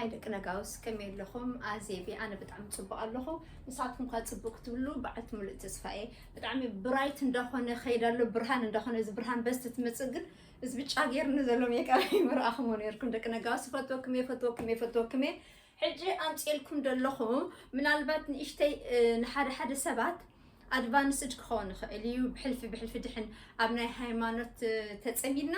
ኣይ ደቂ ነጋውስ ከመይ ኣለኹም? ኣዜብ እየ፣ ኣነ ብጣዕሚ ጽቡቕ ኣለኹ። ንሳትኩም ከ ጽቡቕ ክትብሉ በዓልቲ ሙሉእ ተስፋ እየ። ብጣዕሚ ብራይት እንዳኾነ ከይድ ኣሎ፣ ብርሃን እንዳኾነ፣ እዚ ብርሃን በስቲ ትመጽእ ግን እዚ ብጫ ጌርኒ ዘሎ ሜካፕ ምርኣኹሞ ነይርኩም። ደቂ ነጋውስ ይፈትወኩም እየ፣ ይፈትወኩም እየ፣ ይፈትወኩም እየ። ሕጂ ኣምጽኤልኩም ዘለኹ ምናልባት ንእሽተይ፣ እ፣ ንሓደ ሓደ ሰባት ኣድቫንስድ ክኸውን ይኽእል እዩ። ብሕልፊ ብሕልፊ ድሕን ኣብ ናይ ሃይማኖት፣ እ፣ ተጸሚድና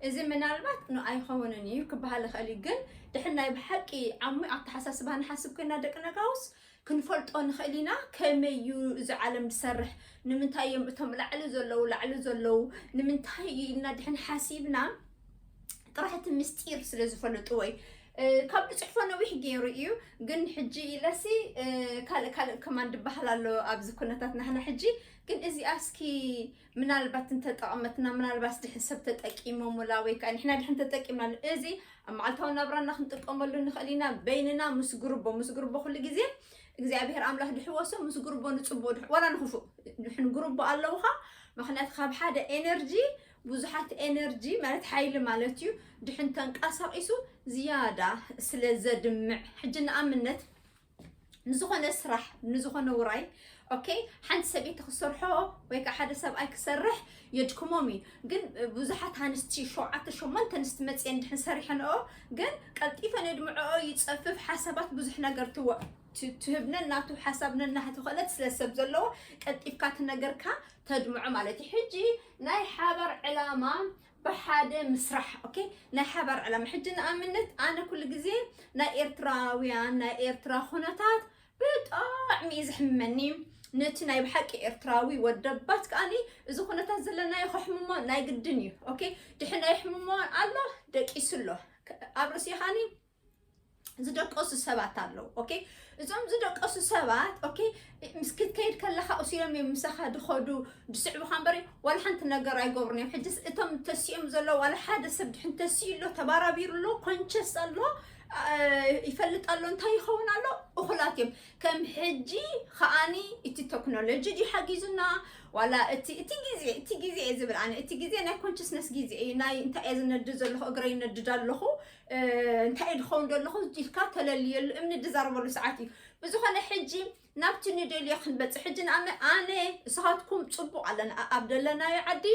እዚ ምናልባት ኖ ኣይኸውንን እዩ ክበሃል ይኽእል እዩ። ግን ድሕን ናይ ብሓቂ ዓሙቕ ኣተሓሳስባ ንሓስብ ኮይና ደቂ ነጋውስ ክንፈልጦ ንኽእል ኢና። ከመይ እዩ እዚ ዓለም ዝሰርሕ? ንምንታይ እዮም እቶም ላዕሊ ዘለዉ ላዕሊ ዘለዉ? ንምንታይ እዩ ኢልና ድሕን ሓሲብና ጥራሕ እቲ ምስጢር ስለ ዝፈልጥዎ እዩ። እ፣ ካብ ዝጽሕፎ ነዊሕ ገይሩ እዩ፣ ግን ሕጂ ኢለሲ፣ እ፣ ካልእ ካልእ ከማን ዝበሃል ኣሎ ኣብዚ ኩነታት ናህና ሕጂ። ግን እዚኣ እስኪ ምናልባት እንተጠቐመትና፣ ምናልባት ድሕን ሰብ ተጠቂሞሙላ ወይ ከዓ ንሕና ድሕን ተጠቂምናሉ፣ እዚ ኣብ መዓልታዊ ናብራና ክንጥቀመሉ ንኽእል ኢና። በይንና ምስ ግሩቦ፣ ምስ ግሩቦ ኩሉ ግዜ እግዚኣብሔር ኣምላኽ ድሕወሶ፣ ምስ ግሩቦ ንጽቦ ድሕ-፣ ዋላ ንኽፉእ ድሕን ግሩቦ ኣለውኻ። ምኽንያቱ ካብ ሓደ ኤነርጂ ብዙሓት ኤነርጂ ማለት ሓይሊ ማለት እዩ። ድሕን ተንቀሳቒሱ ዝያዳ ስለ ዘድምዕ። ሕጂ ንኣብነት ንዝኾነ ስራሕ፣ ንዝኾነ ውራይ፣ ኦኬ፣ ሓንቲ ሰበይቲ ክሰርሖ ወይ ከዓ ሓደ ሰብኣይ ክሰርሕ የድክሞም እዩ። ግን ብዙሓት ኣንስቲ፣ ሸውዓተ ሸሞንተ ኣንስቲ መፅየን ድሕን ሰሪሐንኦ፣ ግን ቀልጢፈን የድምዕኦ፣ ይፀፍፍ፣ ሓሳባት ብዙሕ ነገር ትወ-፣ ት-፣ ትህብ ነናቱ ሓሳብ ነናቱ ክእለት ስለ ሰብ ዘለዎ ቀልጢፍካ እቲ ነገርካ ተድምዖ ማለት እዩ። ሕጂ ናይ ሓባር ዕላማ ብሓደ ምስራሕ፣ ኦኬ፣ ናይ ሓባር ዕላማ። ሕጂ ንኣብነት ኣነ ኩሉ ግዜ ናይ ኤርትራውያን፣ ናይ ኤርትራ ኩነታት ብጣዕሚ እዩ ዘሕምመኒ። ነቲ ናይ ብሓቂ ኤርትራዊ ወደባት ከኣኒ እዚ ኩነታት ዘለናዮ ከሕምሞ ናይ ግድን እዩ። ኦኬ፣ ድሕን ናይ ሕምሞ ኣሎ፣ ደቂሱ ኣሎ። ከ-፣ ኣብ ርእሲ ከኣኒ ዝደቀሱ ሰባት ኣለዉ። ኦኬ፣ እዞም ዝደቀሱ ሰባት፣ ኦኬ፣ ምስ ክትከይድ ከለኻ እሲሎም እዮም ምሳኻ ድኸዱ፣ ድስዕቡኻ እምበር ዋላ ሓንቲ ነገር ኣይገብሩን እዮም። ሕጅስ እቶም ተሲኦም ዘለዉ ዋላ ሓደ ሰብ ድሕን ተሲኡ ኣሎ፣ ተባራቢሩ ኣሎ፣ ኮንቸስ ኣሎ፣ አ፣ ይፈልጥ ኣሎ፣ እንታይ ይኸውን ኣሎ? እኹላት እዮም። ከም ሕጂ ከኣኒ እቲ ቴክኖሎጂ ድዩ ሓጊዙና? ዋላ እቲ፣ እቲ ግዜ፣ እቲ ግዜ እየ ዝብል ኣነ። እቲ ግዜ ናይ ኮንሽስነስ ግዜ እዩ። ናይ እንታይ እየ ዝነድድ ዘለኹ? እግረይ ይነድድ ኣለኹ። እ፣ እንታይ እየ ዝኸውን ዘለኹ ኢልካ ተለልየሉ፣ እምኒ ድዛረበሉ ሰዓት እዩ። ብዝኾነ ሕጂ ናብቲ ንደልዮ ክንበጽሕ። ሕጂ ንኣመ-፣ ኣነ፣ ንስኻትኩም ጽቡቕ ኣለና። ኣ-፣ ኣብ ደለናዮ ዓዲ፣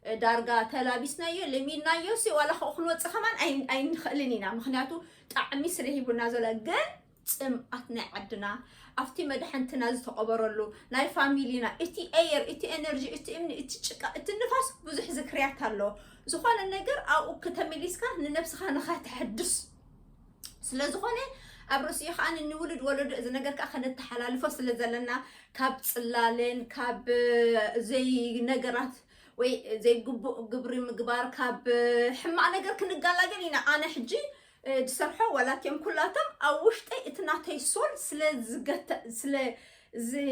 እ፣ ዳርጋ ተላቢስናዮ፣ ለሚድናዮ፣ ሲ ዋላ ከኡ ክንወጽእ ከማን ኣይ-፣ ኣይንኽእልን ኢና። ምኽንያቱ ጣዕሚ ስለ ሂቡና ዘሎ። ግን ጽምኣት ናይ ዓድና፣ ኣብቲ መድሓንትና ዝተቐበረሉ፣ ናይ ፋሚሊና፣ እቲ ኤየር፣ እቲ ኤነርጂ፣ እቲ እምኒ፣ እቲ ጭቃ፣ እቲ ንፋስ ብዙሕ ዝክርያት ኣሎ። ዝኾነ ነገር ኣብኡ ከተመሊስካ ንነብስኻ ንኸተሐድስ ስለ ዝኾነ፣ ኣብ ርእሲኡ ከኣ ንውሉድ ወለዶ እዚ ነገር ከኣ ከነተሓላልፎ ስለ ዘለና፣ ካብ ጽላለን ካብ፣ እ፣ ዘይነገራት ወይ ዘይግቡእ ግብሪ ምግባር፣ ካብ፣ እ፣ ሕማቕ ነገር ክንገላገል ኢና። ኣነ ሕጂ እ፣ ዝሰርሖ ዋላ እቲኦም ኩላቶም ኣብ ውሽጠይ እቲ ናተይ ሶል ስለ ዝገተ-፣ ስለ ዝ-፣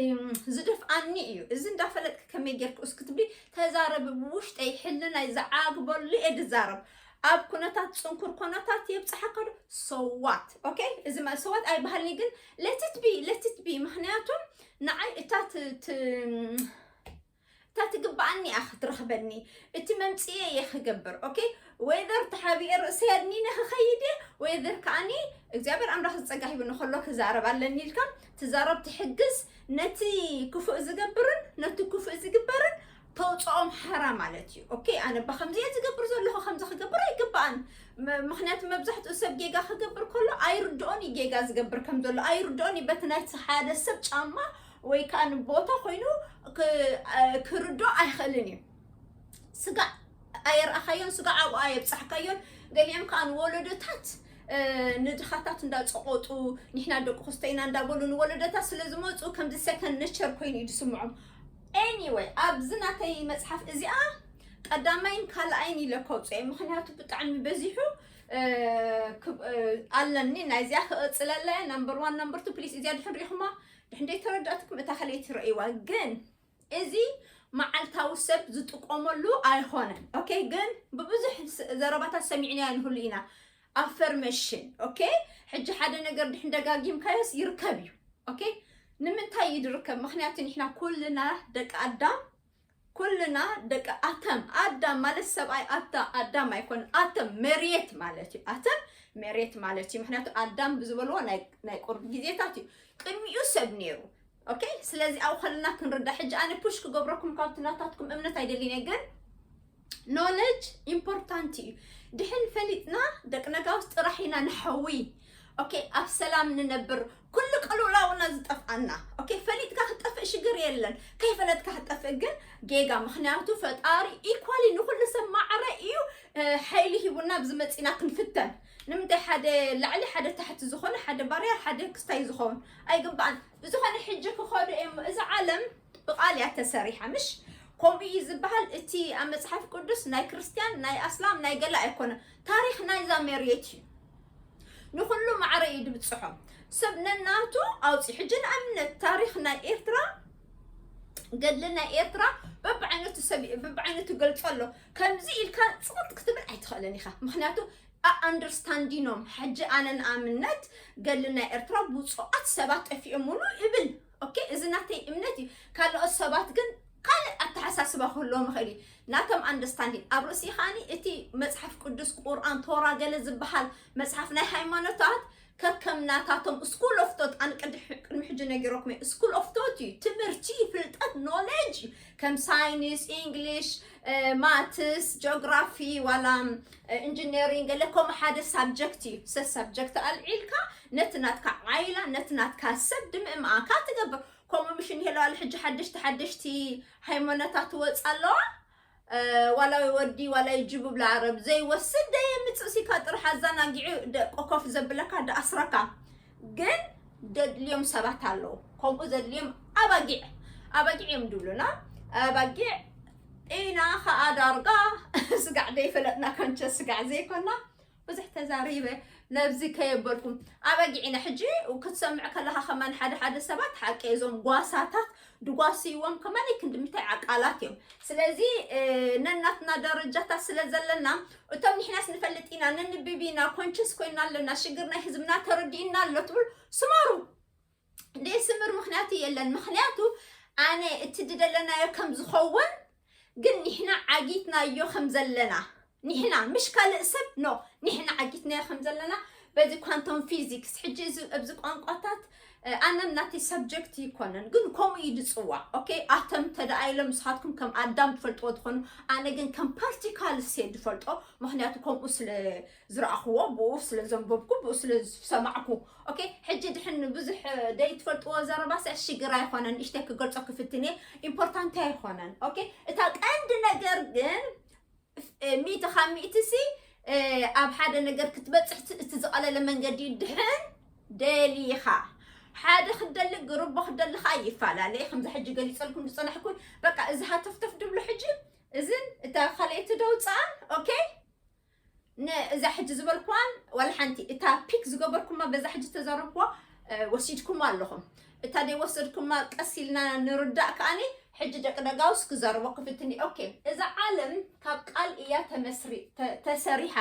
ዝደፍኣኒ እዩ። እዚ እንዳፈለጥክ ከመይ ጌርክ እስኪ ትብሊ ተዛረቢ። ብውሽጠይ ሕልናይ ዝዓግበሉ እየ ዝዛረብ። ኣብ ኩነታት፣ ጽንኩር ኩነታት የብጽሓካ ዶ? So what? ኦኬ? እዚ ማ-፣ so what ኣይበሃልኒ፣ ግን let it be፣ let it be። ምኽንያቱ ንዓይ እታ ት-፣ ት-፣ እታ ትግብኣኒ እያ ክትረኽበኒ። እቲ መምጽኤ እየ ክገብር። ኦኬ? ወይዘር ተሓቢኤ ርእሰይ ኣድኒነ ክኸይድ እየ፣ ወይዘር ከኣኒ እግዚኣብሔር ኣምላኽ ዝጸጋ ሂቡኒ ከሎ ክዛረብ ኣለኒ ኢልካ ትዛረብ፣ ትሕግዝ። ነቲ ክፉእ ዝገብርን ነቲ ክፉእ ዝግበርን ተውጽኦም ሓራ ማለት እዩ። ኦኬ? ኣነ እባ ከምዚ እየ ዝገብር ዘለኹ፣ ከምዚ ክገብር ኣይግብኣን። ም-፣ ምኽንያቱ መብዛሕትኡ ሰብ ጌጋ ክገብር ከሎ ኣይርድኦን እዩ ጌጋ ዝገብር ከም ዘሎ። ኣይርድኦን እዩ በቲ ናይቲ ሓደ ሰብ ጫማ ወይ ከዓ ንቦታ ኮይኑ ክ-፣ እ፣ ክርዶ ኣይኽእልን እዩ። ስጋዕ ኣየርኣኻዮን፣ ስጋዕ ኣብኡ ኣየብጻሕካዮን። ገሊኦም ከዓ ንወለዶታት፣ እ፣ ንድኻታት እንዳጸቆጡ፣ ንሕና ደቂ ክስቶ ኢና እንዳበሉ ንወለዶታት ስለ ዝመጹ ከምዚ ሰከንድ ነቸር ኮይኑ እዩ ዝስምዖም። ኤኒወይ፣ ኣብዚ ናተይ መጽሓፍ እዚኣ ቀዳማይን ካልኣይን ኢለ ከውጽኦ እየ። ምኽንያቱ ብጣዕሚ በዚሑ፣ እ፣ ክብ-፣ እ፣ ኣለኒ። ናይዚኣ ክቕጽለላ እየ። ናምበር ዋን፣ ናምበር ቱ፣ ፕሊስ፣ እዚኣ ድሕን ሪኢኹማ፣ ድሕን ደይተረዳእትኩም እታ ከለይቲ ረእይዋ። ግን እዚ መዓልታዊ ሰብ ዝጥቀመሉ ኣይኾነን። ኦኬ፣ ግን ብብዙሕ ስ-፣ ዘረባታት ሰሚዕናዮ ንህሉ ኢና። ኣፈርሜሽን፣ ኦኬ? ሕጂ ሓደ ነገር ድሕን ደጋጊምካዮስ ይርከብ እዩ። ኦኬ? ንምንታይ እዩ ዝርከብ? ምኽንያቱ ንሕና ኩልና ደቂ ኣዳም፣ ኩልና ደቂ ኣተም፣ ኣዳም ማለት ሰብኣይ ኣታ-፣ ኣዳም ኣይኮነን፣ ኣተም መሬት ማለት እዩ። ኣተም መሬት ማለት እዩ። ምክንያቱ ኣዳም ብዝበልዎ ናይ ናይ ቁርብ ግዜታት እዩ። ቅድሚኡ ሰብ ነይሩ። ኦኬ፣ ስለዚ ኣብኡ ከለና ክንርዳ። ሕጂ ኣነ ፑሽ ክገብረኩም ካብቲ ናታትኩም እምነት ኣይደልን እየ፣ ግን ኖሌጅ ኢምፖርታንት እዩ። ድሕን ፈሊጥና ደቂ ነጋውስ ጥራሕ ኢና ንሐዊ። ኦኬ፣ ኣብ ሰላም ንነብር። ኩሉ ቅልውላውና ዝጠፍኣና። ኦኬ፣ ፈሊጥካ ክጠፍእ ሽግር የለን፣ ከይፈለጥካ ክጠፍእ ግን ጌጋ። ምክንያቱ ፈጣሪ ኢኳሊ ንኩሉ ሰብ ማዕረ እዩ፣ እ፣ ሓይሊ ሂቡና ኣብዚ መፂና ክንፍተን። ንምንታይ ሓደ ላዕሊ ሓደ ታሕቲ ዝኾነ፣ ሓደ ባርያ ሓደ ክስታይ ዝኸውን ኣይግባእን። ብዝኾነ ሕጂ ክኸዱ እዮም። እዛ ዓለም ብቃል እያ ተሰሪሓ፣ ምሽ? ከምኡ እዩ ዝበሃል። እቲ ኣብ መጽሓፍ ቅዱስ ናይ ክርስትያን ናይ ኣስላም ናይ ገለ ኣይኮነ፣ ታሪኽ ናይዛ መሬት እዩ። ንኹሉ ማዕረ እዩ ድብጽሖ። ሰብ ነናቱ ኣውፂ። ሕጂ ንኣብነት ታሪኽ ናይ ኤርትራ፣ ገድሊ ናይ ኤርትራ በብዓይነቱ ሰብ በብዓይነቱ ገልጾ ኣሎ። ከምዚ ኢልካ ጽቕጥ ክትብል ኣይትኽእልን ኢኻ። ምክንያቱ ኣኣንደርስታንዲኖም። ሕጂ ኣነ ንኣብነት ገድሊ ናይ ኤርትራ ብፁዓት ሰባት ጠፊኦምሉ እብል። ኦኬ፣ እዚ ናተይ እምነት እዩ። ካልኦት ሰባት ግን ካልእ ኣተሓሳስባ ክህልዎም ይኽእል እዩ። ናቶም ኣንደርስታንዲን ኣብ ርእሲ ከዓኒ እቲ መጽሓፍ ቅዱስ፣ ቁርኣን፣ ቶራ ገለ ዝበሃል መጽሓፍ ናይ ሃይማኖታት ከከም ናታቶም ስኩል ኦፍ ቶት። ኣነ ቅድሚ ቅድሚ ሕጂ ነጊረኩም እየ። ስኩል ኦፍ ቶት እዩ፣ ትምህርቲ፣ ፍልጠት፣ ኖሌጅ እዩ። ከም ሳይንስ፣ ኢንግሊሽ፣ እ፣ ማትስ፣ ጂኦግራፊ ዋላ፣ እ፣ ኢንጂነሪንግ ገለ ከምኡ ሓደ ሳብጀክት እዩ። ሰ ሳብጀክት ኣልዒልካ ነቲ ናትካ ዓይላ፣ ነቲ ናትካ ሰብ ድምእምኣካ ትገብር። ከምኡ ምሽ እንሄለዋል ሕጂ ሓደሽቲ ሓደሽቲ ሃይማኖታት ትወፅ ኣለዋ። እ፣ ዋላ ወዲ ዋላ ጅቡ ብላ ዓረብ ዘይወስድ ደየምፅእ ሲካ ጥራሕ ኣዘናጊዑ ደቂ ኮፍ ዘብለካ ደኣስረካ። ግን ደድልዮም ሰባት ኣለዉ። ከምኡ ዘድልዮም ኣባጊዕ፣ ኣባጊዕ እዮም ድብሉና። ኣባጊዕ ኢና ኸኣ ዳርጋ ስጋዕ ደይፈለጥና ኮንቸ ስጋዕ ዘይኮና ብዙሕ ተዛሪበ ነብዚ ከየበልኩም። ኣባጊዕ ኢና። ሕጂ ክትሰምዕ ከለኻ ከማን ሓደ ሓደ ሰባት ሓቂ እዞም ጓሳታት ድጓስይዎም ከማን ክንዲ ምታይ ዓቃላት እዮም። ስለዚ፣ እ፣ ነናትና ደረጃታት ስለ ዘለና እቶም ንሕናስ ንፈልጥ ኢና፣ ነንብብ ኢና፣ ኮንችስ ኮይና ኣለና፣ ሽግር ናይ ህዝብና ተረዲእና ኣሎ ትብል ስመሩ። ደይስምር ምክንያቱ የለን። ምክንያቱ ኣነ እቲ ድደለናዮ ከም ዝኸውን ግን ንሕና ዓጊትናዮ ከም ዘለና፣ ንሕና ምሽ ካልእ ሰብ ኖ፣ ንሕና ዓጊትናዮ ከም ዘለና በዚ ኳንቶም ፊዚክስ። ሕጂ እዚ ኣብዚ ቋንቋታት፣ እ፣ ኣነም ናተይ ሳብጀክት ይኮነን ግን ከምኡ እዩ ዝፅዋዕ። ኦኬ፣ ኣተም ተደኣ ኢሎም ንስኻትኩም ከም ኣዳም ትፈልጥዎ ትኾኑ፣ ኣነ ግን ከም ፓርቲካልስ እየ ዝፈልጦ። ምክንያቱ ከምኡ ስለ ዝረኣኽዎ፣ ብኡ ስለ ዘንበብኩ፣ ብኡ ስለ ዝሰማዕኩ። ኦኬ፣ ሕጂ ድሕን ብዙሕ ደይትፈልጥዎ ዘረባ ሰ ሽግር ኣይኮነን፣ ንእሽተይ ክገልጾ ክፍትን እየ፣ ኢምፖርታንት ኣይኮነን። ኦኬ፣ እታ ቀንዲ ነገር ግን፣ እ፣ ሚእቲ ካብ ሚእቲ ሲ፣ እ፣ ኣብ ሓደ ነገር ክትበጽሕ ት-፣ እቲ ዝቐለለ መንገዲ ድሕን ደሊኻ። ሓደ ክደሊ፣ ግሩቦ ክደሊ ኸኣ ይፈላለ። ከምዚ ሕጂ ገሊጸልኩም ዝጸናሕኩ፣ በቃ፣ እዚ ሃተፍተፍ ድብሎ ሕጂ፣ እዝን እታ ካልኣይቲ ደውጽኣን፣ ኦኬ? ን-፣ እዛ ሕጂ ዝበልኩዋን ዋላ ሓንቲ፣ እታ ፒክ ዝገበርኩማ በዛ ሕጂ ተዛረብኩዋ፣ እ፣ ወሲድኩማ ኣለኹም። እታ ደይ ወሰድኩማ ቀስ ኢልና ንርዳእ ከኣኒ፣ ሕጂ ደቂ ደጋውስ ክዛረቦ ክፍትኒ። ኦኬ፣ እዛ ዓለም ካብ ቃል እያ ተመስሪ-፣ ተ-፣ ተሰሪሓ።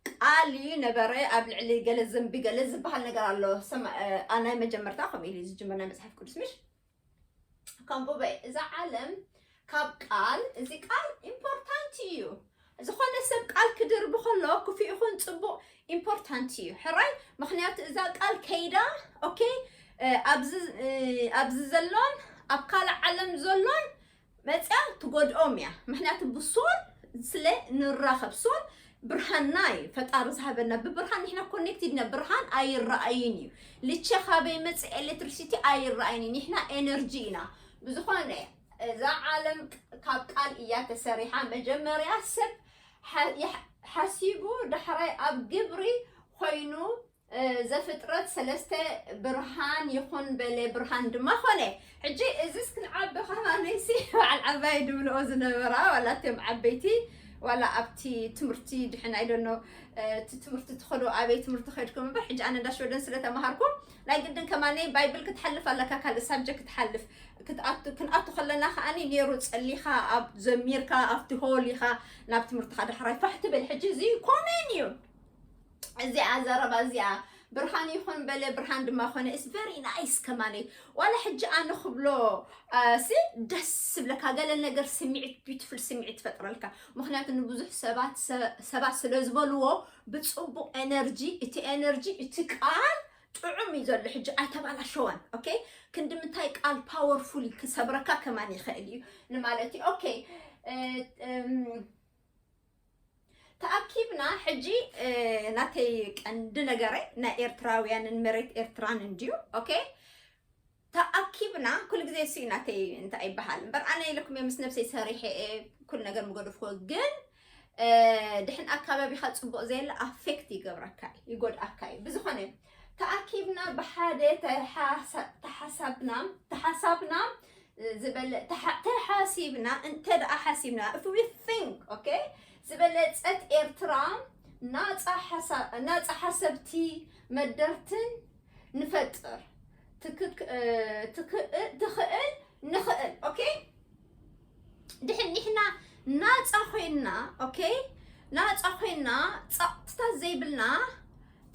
ቃል እዩ ነበረ ኣብ ልዕሊ ገለ ዘንቢ ገለ ዝበሃል ነገር ኣሎ። ሰማ-፣ እ፣ ኣ-፣ ናይ መጀመርታ ከምኡ ኢሉ እዩ ዝጅምር ናይ መጽሓፍ ቅዱስ፣ ምሽ? ከምኡ በይ፣ እዛ ዓለም ካብ ቃል፣ እዚ ቃል ኢምፖርታንት እዩ። ዝኾነ ሰብ ቃል ክድርቢ ከሎ፣ ክፉእ ይኹን ጽቡቕ፣ ኢምፖርታንት እዩ። ሕራይ፣ ምኽንያቱ እዛ ቃል ከይዳ፣ ኦኬ፣ እ፣ ኣብዚ፣ እ፣ ኣብዚ ዘሎን ኣብ ካልእ ዓለም ዘሎን መጽያ ትጎድኦም እያ። ምኽንያቱ ብሶል ስለ ንራኸብ፣ ሶል ብርሃንና እዩ። ፈጣሪ ዝሃበና ብብርሃን ንሕና ኮኔክትድ ኢና። ብርሃን ኣይረኣይን እዩ። ልቸ ካበይ መጽእ ኤሌክትሪሲቲ ኣይረኣይን እዩ። ንሕና ኤነርጂ ኢና። ብዝኾነ እዛ ዓለም ካብ ቃል እያ ተሰሪሓ። መጀመርያ ሰብ ሓ-፣ ይሕ-፣ ሓሲቡ ዳሕራይ ኣብ ግብሪ ኮይኑ፣ እ፣ ዘፍጥረት ሰለስተ ብርሃን ይኹን በለ፣ ብርሃን ድማ ኾነ። ሕጂ እዝስ ክንዓቢ ከማነይሲ በዓል ዓባይ ድብልኦ ዝነበራ፣ ዋላ እቶም ዓበይቲ፣ ዋላ ኣብቲ ትምህርቲ ድሕን፣ I don't know፣ እ፣ እቲ ትምህርቲ ትኸዶ ኣበይ ትምህርቲ ከድኩም እምበር፣ ሕጂ ኣነ እንዳ ሽወደን ስለ ተማሃርኩ፣ ናይ ግድን ከማነይ ባይብል ክትሓልፍ ኣለካ፣ ካልእ ሳብጀክት ክትሓልፍ። ክትኣቱ፣ ክንኣቱ ከለና ከኣኒ ነይሩ ጸሊኻ፣ ኣብ ዘሚርካ፣ ኣብቲ ሆል ኢኻ ናብ ትምህርትኻ ዳሕራይ ፋሕ ትብል። ሕጂ እዚ ኮመን እዩ። እዚኣ ዘረባ እዚኣ ብርሃን ይኹን በለ፣ ብርሃን ድማ ኾነ፣ it's very nice ከማነይ። ዋላ ሕጂ ኣነ ክብሎ ሲ ደስ ዝብለካ ገለ ነገር፣ ስምዒት፣ beautiful ስምዒት ትፈጥረልካ። ምክንያቱ ንብዙሕ ሰባት ሰባት ስለ ዝበልዎ ብፅቡቅ ኤነርጂ፣ እቲ ኤነርጂ፣ እቲ ቃል ጥዑም እዩ ዘሎ። ሕጂ ኣይተባላሸወን። ኦኬ፣ ክንዲ ምንታይ ቃል ፓወርፉል ክሰብረካ ከማን ይኽእል እዩ ንማለት እዩ። ኦኬ፣ ተኣኪብና ሕጂ ናተይ ቀንዲ ነገረይ ናይ ኤርትራውያንን መሬት ኤርትራን እንድዩ። ኦኬ፣ ተኣኪብና ኩሉ ግዜ እሱ እዩ ናተይ እንታይ ይበሃል እምበር፣ ኣነ ኢለኩም ምስ ነብሰይ ሰሪሐ እየ ኩሉ ነገር ምገደፍኩ። ግን ድሕን ኣካባቢኻ ፅቡቅ ዘየለ ኣፌክት ይገብረካ እዩ፣ ይጎድኣካ እዩ። ብዝኾነ ተኣኪብና ብሓደ ተሓሳብና ተሓሳብና ዝበለ ተሓሲብና እንተ ደኣ ሓሲብና፣ if we think okay፣ ዝበለጸት ኤርትራ ናጻ ሓሰብቲ መደርትን ንፈጥር ትኽእል ንኽእል። ኦኬ፣ ድሕን ንሕና ናጻ ኮይንና፣ ኦኬ፣ ናጻ ኮይንና ጸቕጥታት ዘይብልና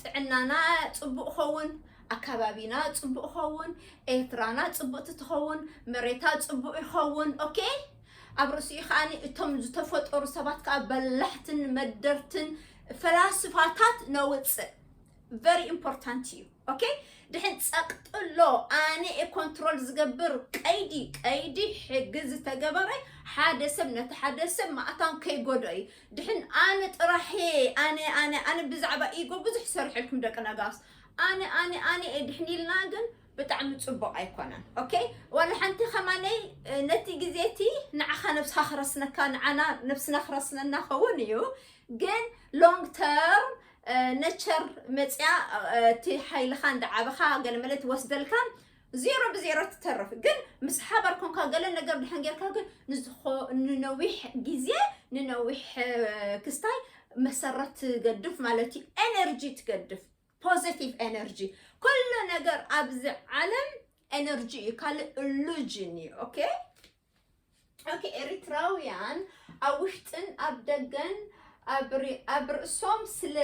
ጥዕናና ጽቡቕ ኸውን፣ ኣካባቢና ጽቡቕ ኸውን፣ ኤርትራና ጽቡቕቲ ትኸውን፣ መሬታ ጽቡቕ ይኸውን። ኦኬ፣ ኣብ ርእሲኡ ከኣ እቶም ዝተፈጠሩ ሰባት ከኣ በላሕትን መደርትን ፈላስፋታት ነውጽእ። Very important እዩ። ኦኬ፣ ድሕን ጸቕጥሎ ኣነ እየ ኮንትሮል ዝገብር። ቀይዲ ቀይዲ ሕጊ ዝተገበረ ሓደ ሰብ ነቲ ሓደ ሰብ ማእታን ከይጎዶ እዩ። ድሕን ኣነ ጥራሕ እየ፣ ኣነ ኣነ ኣነ ብዛዕባ ኢጎ ብዙሕ ይሰርሐልኩም ደቂ ነጋስ። ኣነ ኣነ ኣነ እየ ድሕን ኢልና ግን ብጣዕሚ ጽቡቕ ኣይኮነን። ኦኬ፣ ዋላ ሓንቲ ከማነይ ነቲ ግዜ እቲ ንዓኻ ነብስኻ ክረስነካ፣ ንዓና ነብስና ክረስነና ኸውን እዩ። ግን ሎንግ ተርም ነቸር መጽያ እቲ ሓይልኻ እንዳዓበኻ ገለ መለ ትወስደልካ ዜሮ ብዜሮ ትተርፍ። ግን ምስ ሓባር ኮንካ ገለ ነገር ድሕን ጌርካ ግን ንዝኾ-፣ ንነዊሕ ግዜ ንነዊሕ ክስታይ መሰረት ትገድፍ ማለት እዩ። ኤነርጂ ትገድፍ፣ ፖዚቲቭ ኤነርጂ። ኩሉ ነገር ኣብዚ ዓለም ኤነርጂ እዩ፣ ካልእ ኢሉዥን እዩ። ኦኬ፣ ኦኬ፣ ኤሪትራውያን ኣብ ውሽጥን ኣብ ደገን ኣብ ርእሶም ስለ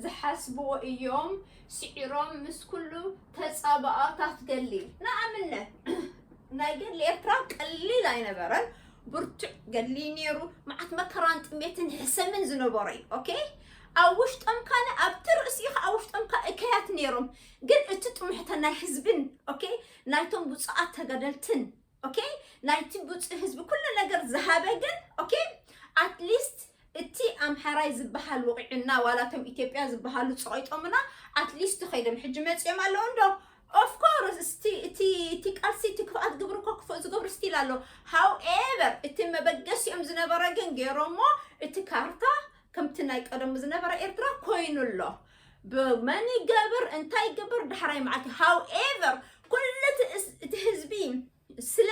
ዝሓስብዎ እዮም ስዒሮም ምስ ኩሉ ተጻብኦታት ገድሊ። ንኣብነት ናይ ገድሊ ኤርትራ ቀሊል ኣይነበረን። ብርቱዕ ገድሊ ነይሩ። መዓት መከራን ጥሜትን ሕሰምን ዝነበሮ እዩ። ኦኬ፣ ኣብ ውሽጦም ካነ ኣብቲ ርእሲ ኢኻ ኣብ ውሽጦም ካ እከያት ነይሮም። ግን እቲ ጥሙሕተ ናይ ህዝብን ኦኬ ናይቶም ብፁዓት ተጋደልትን ኦኬ ናይቲ ብፁዕ ህዝቢ ኩሉ ነገር ዝሃበ ግን ኦኬ ኣትሊስት እቲ ኣምሓራይ ዝበሃል ወቂዑና ዋላቶም ኢትዮጵያ ዝበሃሉ ፀቂጦምና ኣትሊስት ከይዶም ሕጂ መፂኦም ኣለዉ እንዶ። ኦፍኮርስ እቲ እቲ እቲ ቃልሲ እቲ ክፍኣት ግብሪ እኮ ክፍእ ዝገብሩ ስቲል ኣሎ። ሃውኤቨር እቲ መበገሲኦም ዝነበረ ግን ገይሮሞ እቲ ካርታ ከምቲ ናይ ቀደሙ ዝነበረ ኤርትራ ኮይኑ ኣሎ። ብመን ይገብር እንታይ ይገብር ዳሕራይ መዓልቲ። ሃውኤቨር ኩሉ እቲ ህዝቢ ስለ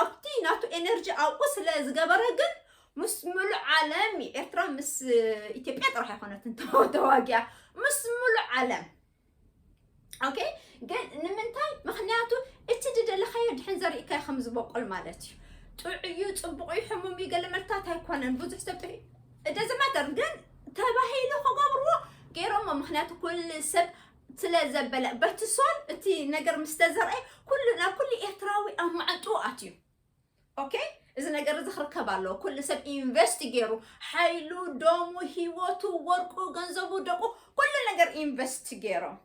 ኣብቲ ናቱ ኤነርጂ ኣብኡ ስለ ዝገበረ ግን ምስ ሙሉእ ዓለም ኤርትራ ምስ ኢትዮጵያ ጥራሕ ኣይኮነትን ተዋጊኣ ምስ ሙሉእ ዓለም። ኦኬ ግን ንምንታይ? ምክንያቱ እቲ ዝደለካዮ ድሕን ዘርእካዮ ከም ዝበቆል ማለት እዩ። ጥዑዩ ፅቡቅ እዩ ሕሙም እዩ ገለ መልታት ኣይኮነን። ብዙሕ ሰብ ጥዑ እደዚ ማተር ግን ተባሂሉ ክገብርዎ ገይሮሞ። ምክንያቱ ኩሉ ሰብ ስለ ዘበለ በቲ ሶል እቲ ነገር ምስ ተዘርአ ኩሉ ናብ ኩሉ ኤርትራዊ ኣብ ማዕንጡ ኣትዩ። ኦኬ እዚ ነገር እዚ ክርከብ ኣለዎ። ኩሉ ሰብ ኢንቨስት ገይሩ ሓይሉ፣ ደሙ፣ ህይወቱ፣ ወርቁ፣ ገንዘቡ፣ ደቁ ኩሉ ነገር ኢንቨስት ገይሮም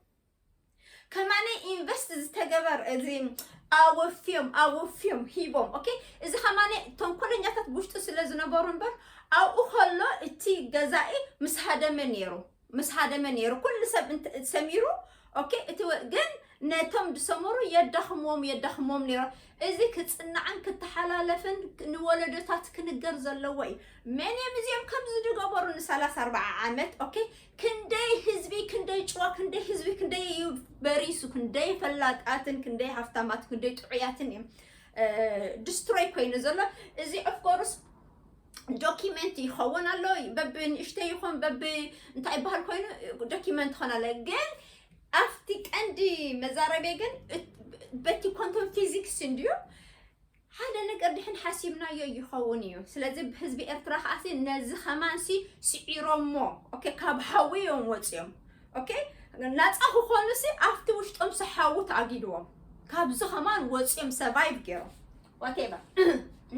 ከማነ ኢንቨስት ዝተገበር እዚ ኣወፍዮም ኣወፍዮም ሂቦም። ኦኬ እዚ ከማነ ተንኮለኛታት ብውሽጡ ስለ ዝነበሩ እምበር ኣብኡ ከሎ እቲ ገዛኢ ምስ ሃደመ ነይሩ ምስ ሃደመ ነይሩ ኩሉ ሰብ እንተ- ሰሚሩ። ኦኬ እቲ ወ- ግን ነቶም ዝሰመሩ የዳኽምዎም የዳኽምዎም ነይሩ። እዚ ክጽናዕን ክተሓላለፍን ንወለዶታት ክንገር ዘለዎ እዩ። መን እዮም እዚኦም ከምዚ ዝገበሩ ንሰላሳ ኣርባዓ ዓመት? ኦኬ ክንደይ ህዝቢ ክንደይ ጭዋ ክንደይ ህዝቢ ክንደይ እዩ በሪሱ ክንደይ ፈላጣትን ክንደይ ሃፍታማት ክንደይ ጥዑያትን እዮም ዲስትሮይ ኮይኑ ዘሎ። እዚ ኦፍኮርስ ዶኪመንት ይኸውን ኣሎ። በቢ ንእሽተይ ይኹን በቢ እንታይ ይበሃል ኮይኑ ዶኪመንት ይኾን ኣሎ። ግን ኣብቲ ቀንዲ መዛረቤ ግን በቲ ኮንቶም ፊዚክስ እንድዩ ሓደ ነገር ድሕን ሓሲብናዮ ይኸውን እዩ። ስለዚ ህዝቢ ኤርትራ ከዓሲ ነዚ ከማንሲ ስዒሮሞ ኦኬ ካብ ሓዊ እዮም ወፂኦም። ኦኬ ናፃ ክኾኑ ሲ ኣብቲ ውሽጦም ሰሓዉ ተኣጊድዎም ካብዚ ከማን ወፂኦም survive ገይሮም whatever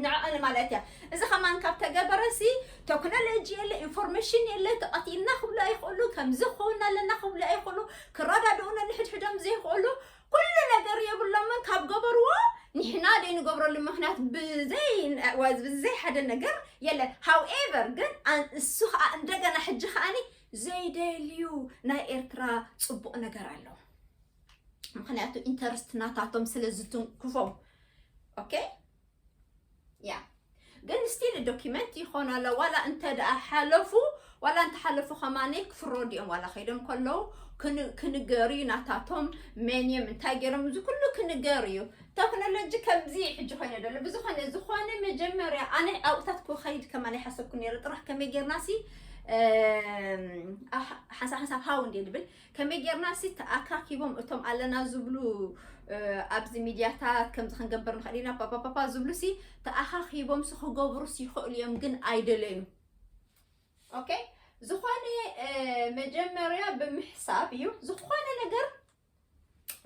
ንዕቐን ማለት እያ። እዚ ከማን ካብ ተገበረ ሲ ቴክኖሎጂ የለ፣ ኢንፎርሜሽን የለ፣ ተቐቲልና ክብሉ ኣይኽእሉ፣ ከምዚ ክኸውን ኣለና ክብሉ ኣይኽእሉ፣ ክረዳድኡና ንሕድሕዶም ዘይኽእሉ፣ ኩሉ ነገር የብሎምን። ካብ ገበርዎ ንሕና ደይንገብረሉ ምኽንያት ብዘይ ብዘይ ሓደ ነገር የለን። However ግን እሱ ከዓ እንደገና ሕጂ ከዓኒ ዘይደልዩ ናይ ኤርትራ ፅቡቕ ነገር ኣለዉ። ምኽንያቱ ኢንተርስት ናታቶም ስለ ዝትንክፎም። ኦኬ ያ ግን ስቲል ዶኪመንት ይኾን ኣሎ ዋላ እንተ ደኣ ሓለፉ ዋላ እንተ ሓለፉ ከማኒ ክፍረዱ እዮም ዋላ ከይዶም ከለዉ ክንገሩ እዩ ናታቶም መን እዮም እንታይ ገይሮም እዚ ኩሉ ክንገሩ እዩ። ቴክኖሎጂ ከምዚ ሕጂ ኮይነ ደሎ ብዝኾነ ዝኾነ መጀመርያ ኣነ ኣብታት ክኸይድ ከማኒ ሓሰብኩ ነይረ ጥራሕ ከመይ ጌርና ሲ ሓንሳብ ሓንሳብ ሃው እንዴ ድብል ከመይ ጌርና ሲ ተኣካኪቦም እቶም ኣለና ዝብሉ ኣብዚ ሚድያታት ከምዚ ክንገብር ንኽእል ኢና ፓፓፓፓ ዝብሉ ሲ ተኣኻኺቦም ሲ ክገብሩ ሲ ይኽእሉ እዮም ግን ኣይደለዩ። ኦኬ ዝኾነ መጀመርያ ብምሕሳብ እዩ ዝኾነ ነገር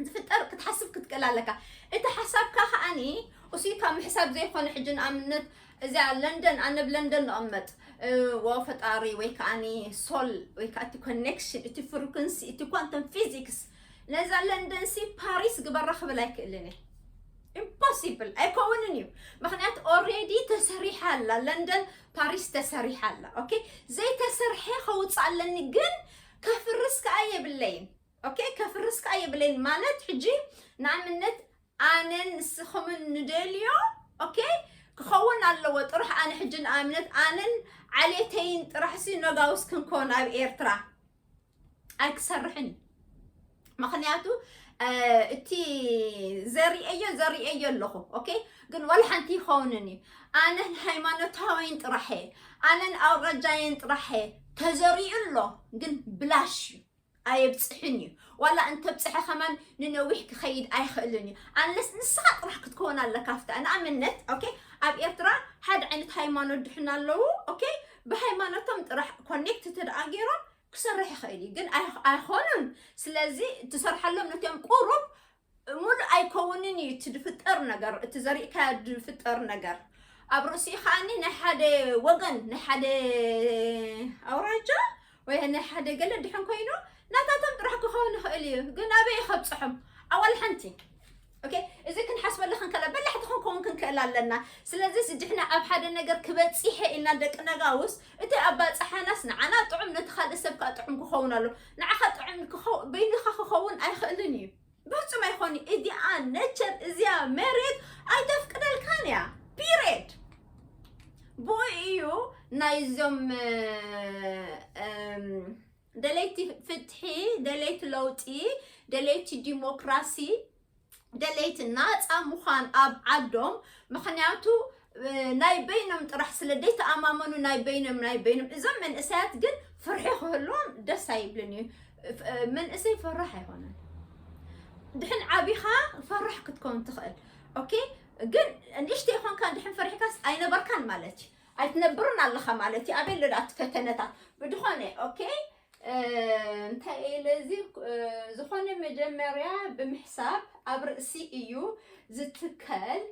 ዝፍጠር ክትሓስብ ክትክእል ኣለካ። እቲ ሓሳብካ ከዓኒ እሱይ ካብ ምሕሳብ ዘይኮነ ሕጂ ንኣብነት እዚኣ ለንደን ኣነ ብ ለንደን ንቕመጥ ዎ ፈጣሪ ወይ ከዓኒ ሶል ወይ ከዓ እቲ ኮኔክሽን እቲ ፍሪኩንሲ እቲ ኳንተም ፊዚክስ ነዛ ለንደን ሲ ፓሪስ ግበራ ክብል ኣይክእልን እየ። ኢምፖሲብል ኣይከውንን እዩ። ምክንያቱ ኦሬዲ ተሰሪሓ ኣላ ለንደን ፓሪስ ተሰሪሓ ኣላ። ኦኬ ዘይተሰርሐ ከውፅእ ኣለኒ ግን ከፍርስ ከዓ የብለይን። ኦኬ ከፍርስ ከዓ የብለይን ማለት ሕጂ ንኣብነት ኣነን ንስኹምን ንደልዮ ኦኬ ክኸውን ኣለዎ ጥራሕ ኣነ ሕጂ ንኣብነት ኣነን ዓሌተይን ጥራሕ ሲ ነጋውስ ክንኮን ኣብ ኤርትራ ኣይክሰርሕን ምክንያቱ እቲ ዘርእየዮ ዘርእየዮ ኣለኹ ኦኬ ግን ወላ ሓንቲ ይኸውንን እዩ ኣነን ሃይማኖታዊን ጥራሐ ኣነን ኣውራጃየን ጥራሐ ተዘሪኡ ኣሎ ግን ብላሽ እዩ ኣየብፅሕን እዩ ዋላ እንተብፅሐ ከማን ንነዊሕ ክኸይድ ኣይኽእልን እዩ ኣንለስ ንስኻ ጥራሕ ክትከውን ኣለካ ፍታ ንኣብነት ኦኬ ኣብ ኤርትራ ሓደ ዓይነት ሃይማኖት ድሕን ኣለዉ ኦኬ ብሃይማኖቶም ጥራሕ ኮኔክት ተደኣ ገይሮም ክሰርሕ ይኽእል እዩ ግን ኣይኮኑን ስለዚ ትሰርሐሎም ነቲኦም ቁሩብ ሙሉእ ኣይከውንን እዩ እቲ ድፍጠር ነገር እቲ ዘሪእካዮ ድፍጠር ነገር ኣብ ርእሲኡ ከዓኒ ናይ ሓደ ወገን ናይ ሓደ ኣውራጃ ወይ ናይ ሓደ ገለ ድሕን ኮይኑ ናታቶም ጥራሕ ክኸውን ይኽእል እዩ ግን ኣበይ ከብፅሖም ኣዋል ሓንቲ ኦኬ እዚ ክንሓስበሉ ክንክእል በላሕቲ ክንከውን ክንክእል ኣለና ስለዚ ድሕና ኣብ ሓደ ነገር ክበፂሐ ኢልና ደቂ ነጋውስ እቲ ኣባፅሓናስ ንዓና ጥዑም ነቲ ካልእ ሰብ ከዓ ጥዑም ክኸውን ኣሎ ንዓኻ ጥዑም በይንኻ ክኸውን ኣይኽእልን እዩ ብፍፁም ኣይኮን እዚኣ ነቸር እዚኣ መሬት ኣይተፍቅደልካን እያ period ብኡ እዩ ናይዞም ደለይቲ ፍትሒ ደለይቲ ለውጢ ደለይቲ ዲሞክራሲ ደለይቲ ናፃ ምዃን ኣብ ዓዶም ምኽንያቱ ናይ በይኖም ጥራሕ ስለ ደይተኣማመኑ ናይ በይኖም ናይ በይኖም እዞም መንእሰያት ግን ፍርሒ ክህልዎም ደስ ኣይብልን እዩ መንእሰይ ፈራሕ ኣይኮነን ድሕን ዓቢኻ ፈራሕ ክትከውን ትኽእል ኦኬ ግን ንእሽተይ ኾንካ ድሕን ፈሪሕካስ ኣይነበርካን ማለት እዩ ኣይትነብርን ኣለኻ ማለት እዩ ኣበይ ለዳ እቲ ፈተነታት ብድኾነ ኦኬ እንታይ ኢለ እዚ ዝኾነ መጀመርያ ብምሕሳብ ኣብ ርእሲ እዩ ዝትከል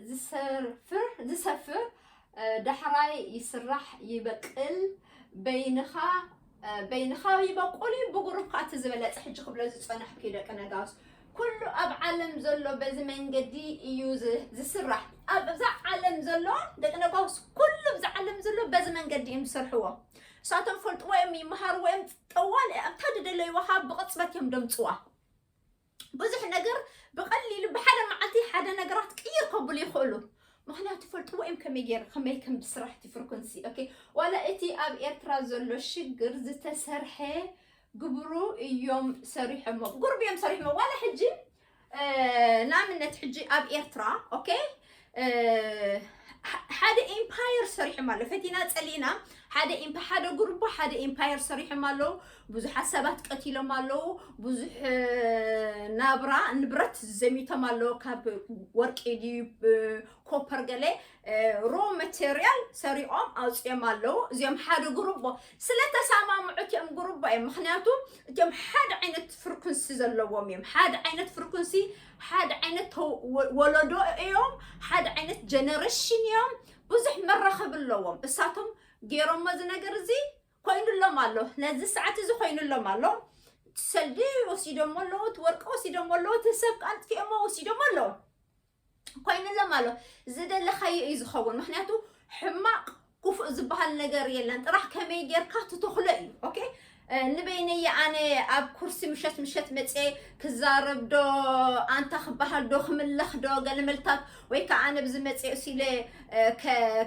ዝሰፍር ዝሰፍር ዳሕራይ ይስራሕ ይበቅል በይንኻ በይንኻ ይበቁል እዩ ብጉሩብ ከዓ እቲ ዝበለፀ ሕጂ ክብሎ ዝፀናሕኩ ደቂ ነጋውስ ኩሉ ኣብ ዓለም ዘሎ በዚ መንገዲ እዩ ዝስራሕ ኣብዛ ዓለም ዘሎ ደቂ ነጋውስ ኩሉ ብዛ ዓለም ዘሎ በዚ መንገዲ እዮም ዝሰርሕዎ እሳቶም ፈልጥዎ እዮም ይመሃርዎ እዮም ጠዋል ኣብታ ዝደለይዎ ከዓ ብቕፅበት እዮም ደምፅዋ ብዙሕ ነገር ብቐሊሉ ብሓደ መዓልቲ ሓደ ነገራት ቅይር ከብሉ ይኽእሉ ምክንያቱ ፈልጥዎ እዮም ከመይ ገይር ከመይ ከም ብስራሕ እቲ ፍሪኮንሲ ኦኬ ዋላ እቲ ኣብ ኤርትራ ዘሎ ሽግር ዝተሰርሐ ግብሩ እዮም ሰሪሖሞ ጉርብ እዮም ሰሪሖሞ ዋላ ሕጂ ንኣብነት ሕጂ ኣብ ኤርትራ ኦኬ ሓደ ኢምፓየር ሰሪሖም ኣሎ ፈቲና ፀሊእና ሓደ ኢምፓ ሓደ ጉርቦ ሓደ ኢምፓየር ሰሪሖም ኣለዉ። ብዙሓት ሰባት ቀቲሎም ኣለዉ። ብዙሕ ናብራ ንብረት ዘሚቶም ኣለዉ። ካብ ወርቂ ድዩ ኮፐር ገለ ሮ ማቴሪያል ሰሪቖም ኣውፅኦም ኣለዉ። እዚኦም ሓደ ጉርቦ ስለተሰማምዑ እቲኦም ጉርቦ እዮም። ምክንያቱ እቲኦም ሓደ ዓይነት ፍርኩንሲ ዘለዎም እዮም። ሓደ ዓይነት ፍርኩንሲ፣ ሓደ ዓይነት ወለዶ እዮም። ሓደ ዓይነት ጀነሬሽን እዮም። ብዙሕ መራኸቢ ኣለዎም። እሳቶም ገይሮሞ እዚ ነገር እዚ ኮይኑሎም ኣሎ። ነዚ ሰዓት እዚ ኮይኑሎም ኣሎ። ሰልዲ ወሲዶሞ ኣለዉ፣ ወርቂ ወሲዶሞ ኣለዉ፣ ሰብ ኣጥፊኦሞ ወሲዶሞ ኣለዉ። ኮይኑሎም ኣሎ። ዝደለኻዮ እዩ ዝኸውን። ምክንያቱ ሕማቕ ክፉእ ዝበሃል ነገር የለን። ጥራሕ ከመይ ጌርካ ትተኽሎ እዩ። ኦኬ፣ ንበይነየ ኣነ ኣብ ኩርሲ ምሸት ምሸት መፅየ ክዛረብ ዶ፣ ኣንታ ክበሃል ዶ፣ ክምለኽ ዶ፣ ገለመልታት ወይ ከዓ ኣነ ብዚ መፅየ እሱ ኢለ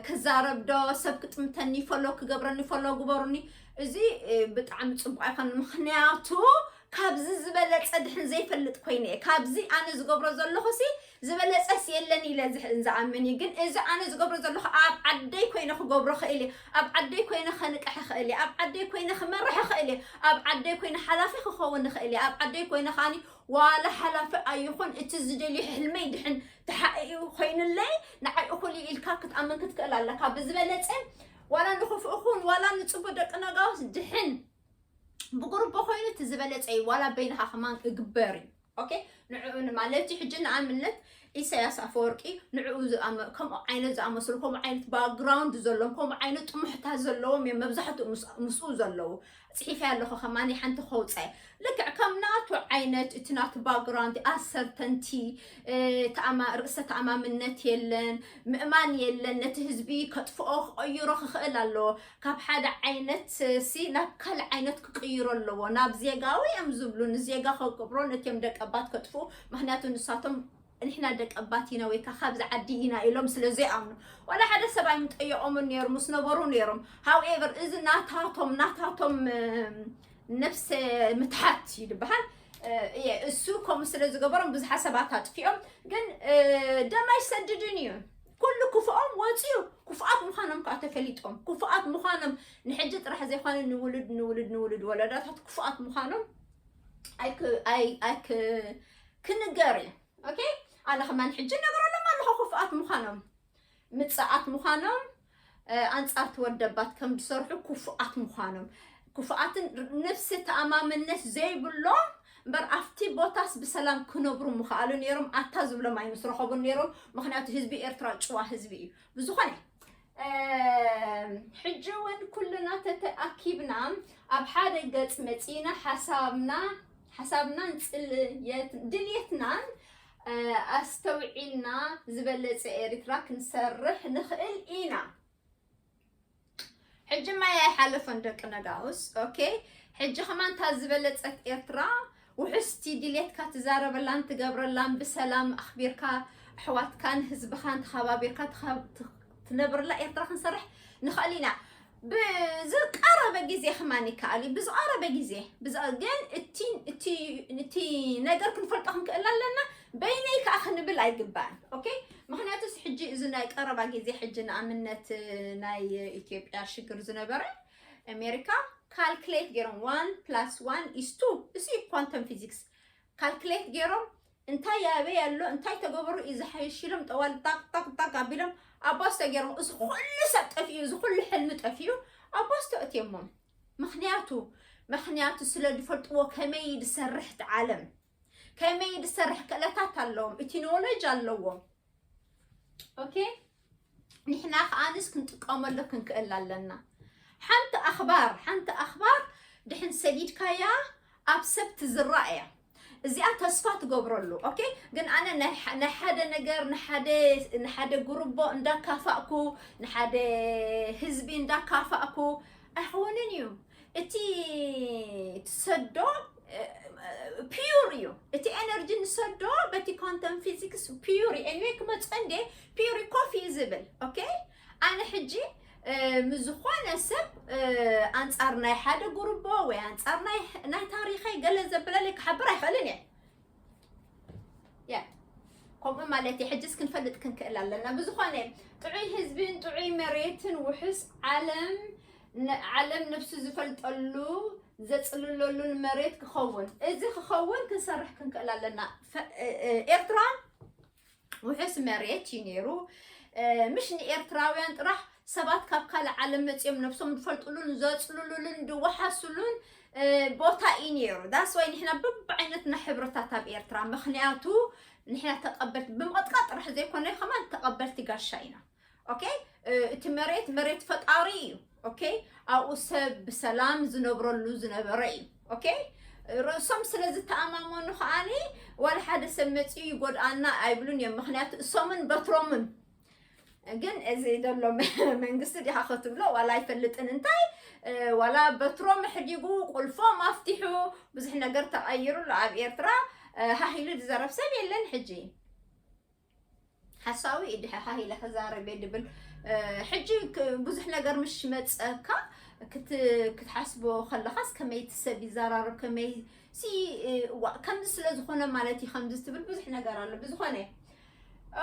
ክዛረብ ዶ፣ ሰብ ክጥምተኒ ፈሎ ክገብረኒ ፈሎ ግበሩኒ። እዚ ብጣዕሚ ፅቡቅ ኣይኮን። ምክንያቱ ካብዚ ዝበለፀ ድሕን ዘይፈልጥ ኮይነ እየ። ካብዚ ኣነ ዝገብሮ ዘለኹ ሲ ዝበለፀስ የለን ኢለ ዝኣምን እዩ። ግን እዚ ኣነ ዝገብሮ ዘለኹ ኣብ ዓደይ ኮይነ ክገብሮ ክእል እየ። ኣብ ዓደይ ኮይነ ከንቅሕ ክእል እየ። ኣብ ዓደይ ኮይነ ክመርሕ ክእል እየ። ኣብ ዓደይ ኮይነ ሓላፊ ክኸውን ክእል እየ። ኣብ ዓደይ ኮይነ ከዓኒ ዋላ ሓላፊ ኣይኹን እቲ ዝደልዩ ሕልመይ ድሕን ተሓኢኡ ኮይኑለይ ንዓይ እኹል እዩ ኢልካ ክትኣምን ክትክእል ኣለካ። ብዝበለፀ ዋላ ንኽፉእ ኹን ዋላ ንፅቡቅ ደቂ ነጋውስ ድሕን ብጉርቦ ኮይኑ እቲ ዝበለፀ እዩ። ዋላ በይንኻ ከማን እግበር እዩ። ኦኬ፣ ንዕኡ ንማለት እዩ። ሕጂ ንኣብነት ኢሳያስ ኣፈወርቂ ንዕኡ ከምኡ ዓይነት ዝኣመሰሉ ከምኡ ዓይነት ባክግራውንድ ዘለዎም ከምኡ ዓይነት ጥሙሕታት ዘለዎም እዮም መብዛሕትኡ ምስኡ ዘለዉ። ፅሒፈ ኣለኹ ከማኒ ሓንቲ ከውፀ ልክዕ ከም ናቱ ዓይነት እቲ ናቱ ባክግራውንድ ኣሰርተንቲ ርእሰ ተኣማምነት የለን፣ ምእማን የለን። ነቲ ህዝቢ ከጥፍኦ ክቐይሮ ክኽእል ኣለዎ። ካብ ሓደ ዓይነት ሲ ናብ ካልእ ዓይነት ክቅይሮ ኣለዎ። ናብ ዜጋዊ እዮም ዝብሉ ንዜጋ ከገብሮ ነቲዮም ደቀባት ከጥፍኡ። ምክንያቱ ንሳቶም ንሕና ደቀባት ኢና ወይ ከዓ ካብዚ ዓዲ ኢና ኢሎም ስለ ዘይኣምኑ ዋላ ሓደ ሰብ ኣይምጠየቆምን ነይሩ ምስ ነበሩ ነይሮም። ሃውኤቨር እዚ ናታቶም ናታቶም ነፍሰ ምትሓት እዩ ዝበሃል። እየ እሱ ከምኡ ስለ ዝገበሮም ብዙሓት ሰባት ኣጥፊኦም። ግን ደም ኣይሰድድን እዩ። ኩሉ ክፉኦም ወፅዩ ክፉኣት ምዃኖም ከዓ ተፈሊጦም ክፉኣት ምዃኖም ንሕጂ ጥራሕ ዘይኮነ ንውሉድ ንውሉድ ንውሉድ ወለዳታት ክፉኣት ምዃኖም ኣይክ- ኣይ- ኣይክ- ክንገር እዩ። ኦኬ፣ ኣነ ከማን ሕጂ ነገረሎም ኣለኹ ክፉኣት ምዃኖም ምፅኣት ምዃኖም ኣንፃር ተወደባት ከም ዝሰርሑ ክፉኣት ምዃኖም ክፉኣትን ነፍሲ ተኣማምነት ዘይብሎም እምበር ኣብቲ ቦታስ ብሰላም ክነብሩ ምኽኣሉ ነይሮም። ኣታ ዝብሎም ኣይምስረኸቡን ነይሮም። ምክንያቱ ህዝቢ ኤርትራ ጭዋ ህዝቢ እዩ። ብዝኾነ ሕጂ እውን ኩልና ተተኣኪብና ኣብ ሓደ ገፅ መፂና ሓሳብና ሓሳብናን ፅልየት ድልየትናን ኣስተውዒልና ዝበለፀ ኤሪትራ ክንሰርሕ ንኽእል ኢና። ሕጂ ማይ ኣይሓለፈን ደቂ ነጋውስ። ኦኬ፣ ሕጂ ከማን እታ ዝበለፀት ኤርትራ ውሕስቲ ድሌትካ ትዛረበላን ትገብረላን ብሰላም ኣኽቢርካ ኣሕዋትካን ህዝብኻን ተኸባቢርካ ትነብርላ ኤርትራ ክንሰርሕ ንኽእል ኢና። ብዝቀረበ ግዜ ከማን ይከኣል እዩ። ብዝቀረበ ግዜ ግን እቲ ነገር ክንፈልጦ ክንክእል ኣለና። በይነይ ከዓ ክንብል ኣይግባእን። ኦኬ፣ ምክንያቱስ ሕጂ እዚ ናይ ቀረባ ግዜ ሕጂ ንኣብነት ናይ ኢትዮጵያ ሽግር ዝነበረ ኣሜሪካ ካልኩሌት ገይሮም one plus one is two። እዚ ኳንተም ፊዚክስ ካልኩሌት ገይሮም እንታይ ያበይ ኣሎ እንታይ ተገበሩ እዩ ዝሓይሽ ኢሎም ጠዋል ጣቅ ጣቅ ጣቅ ኣቢሎም ኣባስቶ ገይሮም እዚ ኩሉ ሰብ ጠፊኡ እዚ ኩሉ ሕልሚ ጠፊኡ ኣባስቶ እትዮሞም። ምክንያቱ ምክንያቱ ስለ ዝፈልጥዎ ከመይ ዝሰርሕ እቲ ዓለም ከመይ ዝሰርሕ ክእለታት ኣለዎም እቲ ኖሎጅ ኣለዎም። ኦኬ፣ ንሕና ከዓንስ ክንጥቀመሉ ክንክእል ኣለና። ሓንቲ ኣኽባር ሓንቲ ኣኽባር ድሕን ሰዲድካያ ኣብ ሰብ ትዝራእ እያ። እዚኣ ተስፋ ትገብረሉ። ኦኬ፣ ግን ኣነ ናይ ሓደ ነገር ንሓደ ጉርቦ እንዳካፋእኩ ንሓደ ህዝቢ እንዳካፋእኩ ኣይኸውንን እዩ። እቲ ትሰዶ ፒዩር እዩ። እቲ ኤነርጂ ንሰዶ በቲ ኳንተም ፊዚክስ ፒዩር እዩ። ኤኒዌይ ክመፅኦ እንዴ ፒዩር ኮፊ እዩ ዝብል። ኦኬ፣ ኣነ ሕጂ ምስ ዝኾነ ሰብ ኣንፃር ናይ ሓደ ጉርቦ ወይ ኣንፃር ናይ ታሪኸይ ገለ ዘብለለይ ክሓብር ኣይኽእልን እየ። ያ ከምኡ ማለት እዩ። ሕጅስ ክንፈልጥ ክንክእል ኣለና። ብዝኾነ ጥዑይ ህዝብን ጥዑይ መሬትን ውሑስ ዓለም ዓለም ነብሱ ዝፈልጠሉ ዘጽልለሉን መሬት ክኸውን፣ እዚ ክኸውን ክንሰርሕ ክንክእል ኣለና። ኤርትራ ውሑስ መሬት እዩ ነይሩ። ምሽ ንኤርትራውያን ጥራሕ ሰባት ካብ ካልእ ዓለም መጺኦም ነብሶም ዝፈልጥሉን ዘጽልሉሉን ዝወሓስሉን ቦታ እዩ ነይሩ። ዳስ ወይ ንሕና በብዓይነትና ሕብርታት ኣብ ኤርትራ፣ ምኽንያቱ ንሕና ተቐበልቲ ብምቕጥቃጥ ጥራሕ ዘይኮነ ከማን ተቐበልቲ ጋሻ ኢና። ኦኬ፣ እቲ መሬት መሬት ፈጣሪ እዩ። ኦኬ፣ ኣብኡ ሰብ ብሰላም ዝነብረሉ ዝነበረ እዩ። ኦኬ፣ ርእሶም ስለ ዝተኣማመኑ ከዓኒ ዋላ ሓደ ሰብ መፂኡ ይጎድኣና ኣይብሉን እዮም። ምኽንያቱ እሶምን በትሮምን ግን እዚ ዘሎ መንግስቲ ዲኻ ክትብሎ ዋላ ኣይፈልጥን እንታይ ዋላ በትሮም ሕዲጉ ቁልፎም ኣፍቲሑ ብዙሕ ነገር ተቐይሩ ኣሎ ኣብ ኤርትራ። ሃሂሉ ዝዘረብ ሰብ የለን ሕጂ። ሓሳዊ እዩ ድሕር ሃሂለ ክዛረብ እየ ድብል። ሕጂ ብዙሕ ነገር ምሽ መፀካ ክትሓስቦ ከለካስ ከመይ እቲ ሰብ ይዘራረብ ከመይ ሲ ከምዚ ስለ ዝኾነ ማለት እዩ ከምዚ ትብል ብዙሕ ነገር ኣሎ ብዝኾነ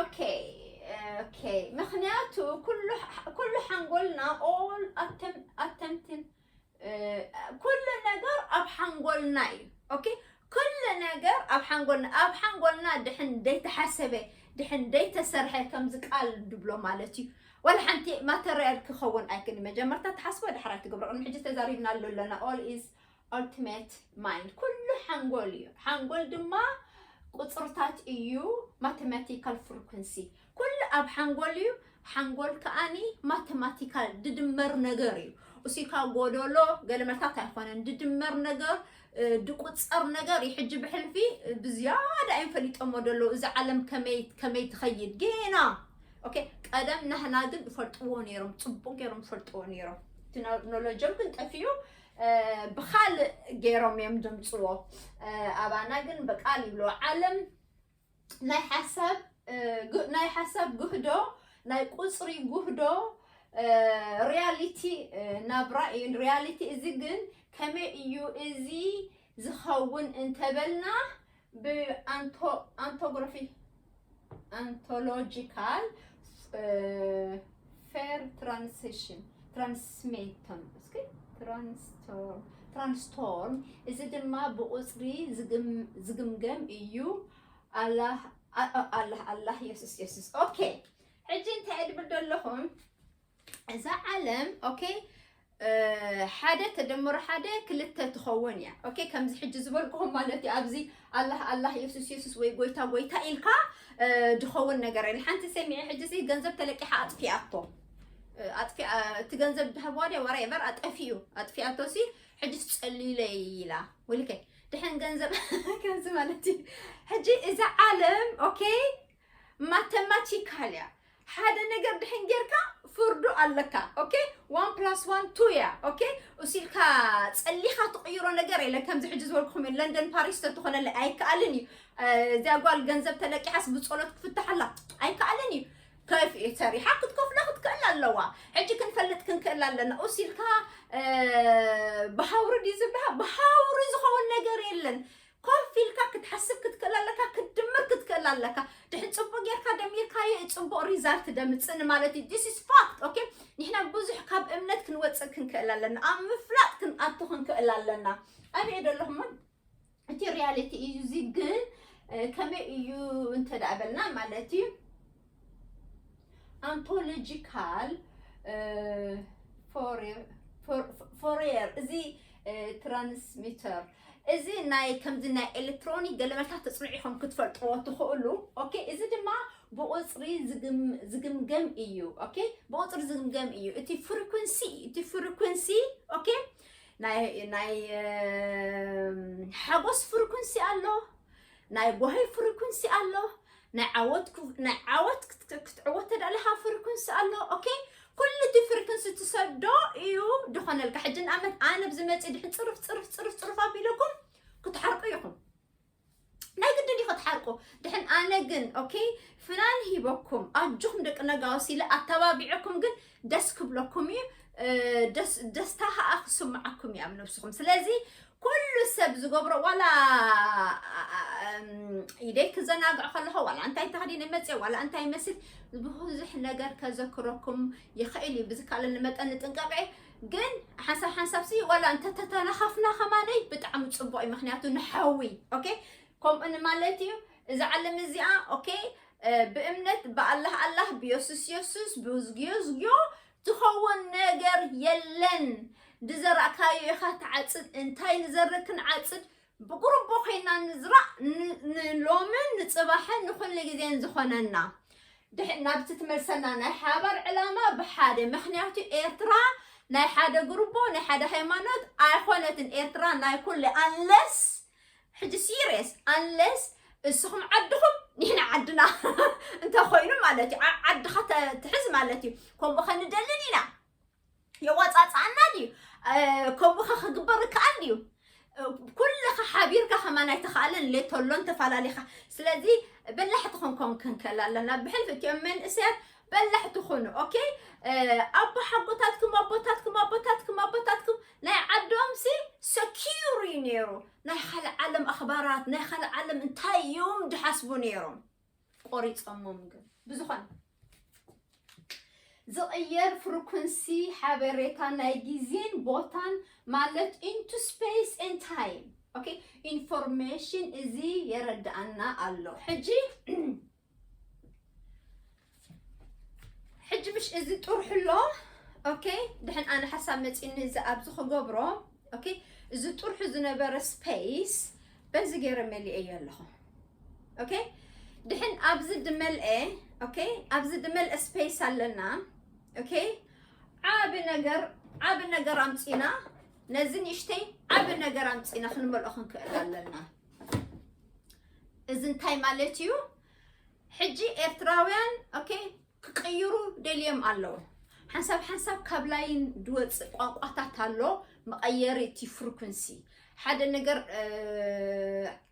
ኦኬ። ኦኬ፣ ምክንያቱ ኩሉ ሓንጎልና all attempting ኩሉ ነገር ኣብ ሓንጎልና እዩ። ኦኬ፣ ኩሉ ነገር ኣብ ሓንጎልና ኣብ ሓንጎልና ድሕን ደይተሓሰበ ድሕን ደይተሰርሐ ከምዚ ቃል ድብሎ ማለት እዩ። ወላ ሓንቲ ማተርያል ክኸውን ኣይክእል። መጀመርታ ትሓስቦ ድሕራይ ትገብሮ። ቅድሚ ሕጂ ተዛሪብናሉ ኣለና። All is ultimate mind። ኩሉ ሓንጎል እዩ። ሓንጎል ድማ ቁፅርታት እዩ። Mathematical frequency ኩሉ ኣብ ሓንጎል እዩ። ሓንጎል ከዓኒ ማተማቲካል ድድመር ነገር እዩ። እሱካ ጎደሎ ገለመታት ኣይኮነን። ድድመር ነገር ድቁፀር ነገር እዩ። ሕጂ ብሕልፊ ብዝያዳ እዮም ፈሊጦሞ ደለዉ እዚ ዓለም ከመይ ከመይ ትኸይድ ጌና። ኦኬ፣ ቀደም ናህና ግን ዝፈልጥዎ ነይሮም፣ ፅቡቅ ገይሮም ዝፈልጥዎ ነይሮም። ቴክኖሎጂም ግን ጠፊኡ ብካልእ ገይሮም እዮም ድምፅዎ። ኣባና ግን ብቃል ይብሎ ዓለም ናይ ሓሳብ ናይ ሓሳብ ጉህዶ ናይ ቁፅሪ ጉህዶ ሪያሊቲ ናብራ እዩ። ሪያሊቲ እዚ ግን ከመይ እዩ እዚ ዝኸውን እንተበልና ብኣንቶግራፊ ኣንቶሎጂካል ፌር ትራንስሽን ትራንስሜተን እስኪ ትራንስቶርም እዚ ድማ ብቁፅሪ ዝግምገም እዩ። ኣላህ ኣላህ ኣላህ የሱስ የሱስ። ኦኬ፣ ሕጂ እንታይ እድብል ዘለኹም እዛ ዓለም ኦኬ ሓደ ተደምሮ ሓደ ክልተ ትኸውን እያ። ኦኬ፣ ከምዚ ሕጂ ዝበልኩኹም ማለት እዩ። ኣብዚ ኣላህ ኣላህ የሱስ የሱስ ወይ ጎይታ ጎይታ ኢልካ ድኸውን ነገር የለ። ሓንቲ ሰሚዐ ሕጂ ሲ ገንዘብ ተለቂሓ ኣጥፊኣቶ ኣጥፊኣ እቲ ገንዘብ ድሃብዋ ድያ ወራይ በር ኣጠፊኡ ኣጥፊኣቶ ሲ ሕጂ ጸልዩለይ ኢላ ወልከ ድሕን ገንዘብ ከምዚ ማለት እዩ። ሕጂ እዛ ዓለም ኦኬ ማተማቲካል እያ። ሓደ ነገር ድሕን ጌርካ ፍርዱ ኣለካ። ኦኬ፣ one plus one two እያ። ኦኬ፣ እሲልካ ጸሊኻ ትቕይሮ ነገር የለን። ከምዚ ሕጂ ዝበልኩኹም እዩ፣ ለንደን ፓሪስ ተትኾነለይ ኣይከኣልን እዩ። እዚኣ ጓል ገንዘብ ተለቂሓስ ብጸሎት ክፍትሓላ ኣይከኣልን እዩ። ከፍ ሰሪሓ ክትከፍሎ ክትክእል ኣለዋ። ሕጂ ክንፈልጥ ክንክእል ኣለና። እሲልካ ብሃውሪ ድዩ ዝበሃል? ብሃውሪ ዝኸውን ነገር የለን። ኮፍ ኢልካ ክትሓስብ ክትክእል ኣለካ፣ ክትድምር ክትክእል ኣለካ። ድሕን ጽቡቅ ጌርካ ደሚርካዮ እዩ ጽቡቅ ሪዛልት ደምጽእ ማለት እዩ። This is fact okay። ንሕና ብዙሕ ካብ እምነት ክንወጽእ ክንክእል ኣለና፣ ኣብ ምፍላጥ ክንኣቱ ክንክእል ኣለና። ኣበይ ደለኹም እቲ ሪያሊቲ እዩ እዚ ግን ከመይ እዩ እንተ ደኣ በልና ማለት እዩ ኣንቶሎጂካል ፎሬር እዚ ትራንስሚተር እዚ ናይ ከምዚ ናይ ኤሌክትሮኒክ ገለመታት ተፅንዒኹም ክትፈልጥዎ ትኽእሉ። ኦኬ፣ እዚ ድማ ብቁፅሪ ዝግምገም እዩ። ኦኬ፣ ብቁፅሪ ዝግምገም እዩ። እቲ ፍሪኩንሲ እቲ ፍሪኩንሲ ኦኬ ናይ ናይ ሓጎስ ፍሪኩንሲ ኣሎ፣ ናይ ጓሂ ፍሪኩንሲ ኣሎ፣ ናይ ዓወት ናይ ዓወት ክትዕወት ተዳለኻ ፍሪኩንሲ ኣሎ። ኦኬ፣ ኩሉ እቲ ፍሪኩንሲ ትሰዶ እዩ ድኾነልካ። ሕጂ ንኣመት ኣነ ብዝመፅእ ድሕን ፅርፍ ፅርፍ ፅርፍ ፅርፍ ኣቢለኩም ክትሓርቁ ኢኹም። ናይ ግድን እዩ ክትሓርቁ። ድሕን ኣነ ግን ኦኬ ፍናን ሂበኩም ኣጆኹም ደቂ ነጋውስ ኢለ ኣተባቢዐኩም ግን ደስ ክብለኩም እዩ። ደስታ ከዓ ክስምዓኩም እዩ ኣብ ነብስኹም። ስለዚ ኩሉ ሰብ ዝገብሮ ዋላ ኢደይ ክዘናግዕ ከለኹ ዋላ እንታይ ተኸዲነ መፅእ ዋላ እንታይ መስል ብዙሕ ነገር ከዘክረኩም ይኽእል እዩ። ብዝካለኒ መጠን ንጥንቀቀ። ግን ሓንሳብ ሓንሳብ ሲ ዋላ እንተተተናኻፍና ከማነይ ብጣዕሚ ጽቡቕ እዩ። ምኽንያቱ ንሓዊ፣ ኦኬ፣ ከምኡ ንማለት እዩ። እዛ ዓለም እዚኣ፣ ኦኬ፣ እ፣ ብእምነት ብኣላህ ኣላህ፣ ብየሱስ የሱስ፣ ብዝግዮ ዝግዮ ትኸውን ነገር የለን። ዝዘራእካዮ ኢኻ ትዓጽድ። እንታይ ንዘርእ ክንዓጽድ፣ ብጉርቦ ኮይና ንዝራእ፣ ን-፣ ንሎምን ንጽባሕን ንኹሉ ግዜን ዝኾነና። ድሕ-፣ ናብቲ ትመልሰና ናይ ሓባር ዕላማ ብሓደ። ምኽንያቱ ኤርትራ ናይ ሓደ ጉርቦ፣ ናይ ሓደ ሃይማኖት ኣይኾነትን። ኤርትራ ናይ ኩሉ፣ unless፣ ሕጂ serious፣ unless እስኹም ዓድኹም ንሕና ዓድና እንተኾይኑ ማለት እዩ። ዓ-፣ ዓድኻ ተ-፣ ትሕዝ ማለት እዩ። ከምኡ ከ ንደልን ኢና። የዋጻጽኣና ድዩ? እ፣ ከምኡ ከ ክግበር ይከኣል ድዩ? እ፣ ኩልኻ ሓቢርካ ከማን ኣይተኻእለን፣ ሌት ተሎን ተፈላለኻ። ስለዚ በላሕቲ ክንከውን ክንክእል ኣለና። ብሕልፊ እቲኦም መንእሰያት በላሕቲ ኩኑ፣ ኦኬ? እ፣ ኣቦ ሓጎታትኩም፣ ኣቦታትኩም፣ ኣቦታትኩም፣ ኣቦታትኩም ናይ ዓዶም ሲ ሰኪር እዩ ነይሩ። ናይ ካልእ ዓለም ኣኽባራት፣ ናይ ካልእ ዓለም እንታይ እዮም ድሓስቡ ነይሮም? ቆሪጾሞም ግን። ብዝኾነ ዝቕየር ፍሪኩንሲ ሓበሬታ ናይ ግዜን ቦታን ማለት into space and time። ኦኬ፣ ኢንፎርሜሽን እዚ የረድኣና ኣሎ። ሕጂ፣ ሕጂ ምሽ እዚ ጥርሑ ኣሎ። ኦኬ፣ ድሕን ኣነ ሓሳብ መጺኒ እዚ ኣብዚ ክገብሮ። ኦኬ፣ እዚ ጥርሑ ዝነበረ ስፔስ በዚ ገይረ መሊኤዮ ኣለኹ። ኦኬ፣ ድሕን ኣብዚ ድመልኤ፣ ኦኬ፣ ኣብዚ ድመልኤ ስፔስ ኣለና። ኦኬ፣ ዓቢ ነገር፣ ዓቢ ነገር ኣምጺና፣ ነዚ ንእሽተይ ዓቢ ነገር ኣምጺና ክንመልኦ ክንክእል ኣለና። እዚ እንታይ ማለት እዩ? ሕጂ ኤርትራውያን፣ ኦኬ፣ ክቅይሩ ደልዮም ኣለዉ። ሓንሳብ ሓንሳብ ካብ ላይን ድወጽእ ቋንቋታት ኣሎ፣ መቐየሪ እቲ ፍሪኩንሲ። ሓደ ነገር፣ እ፣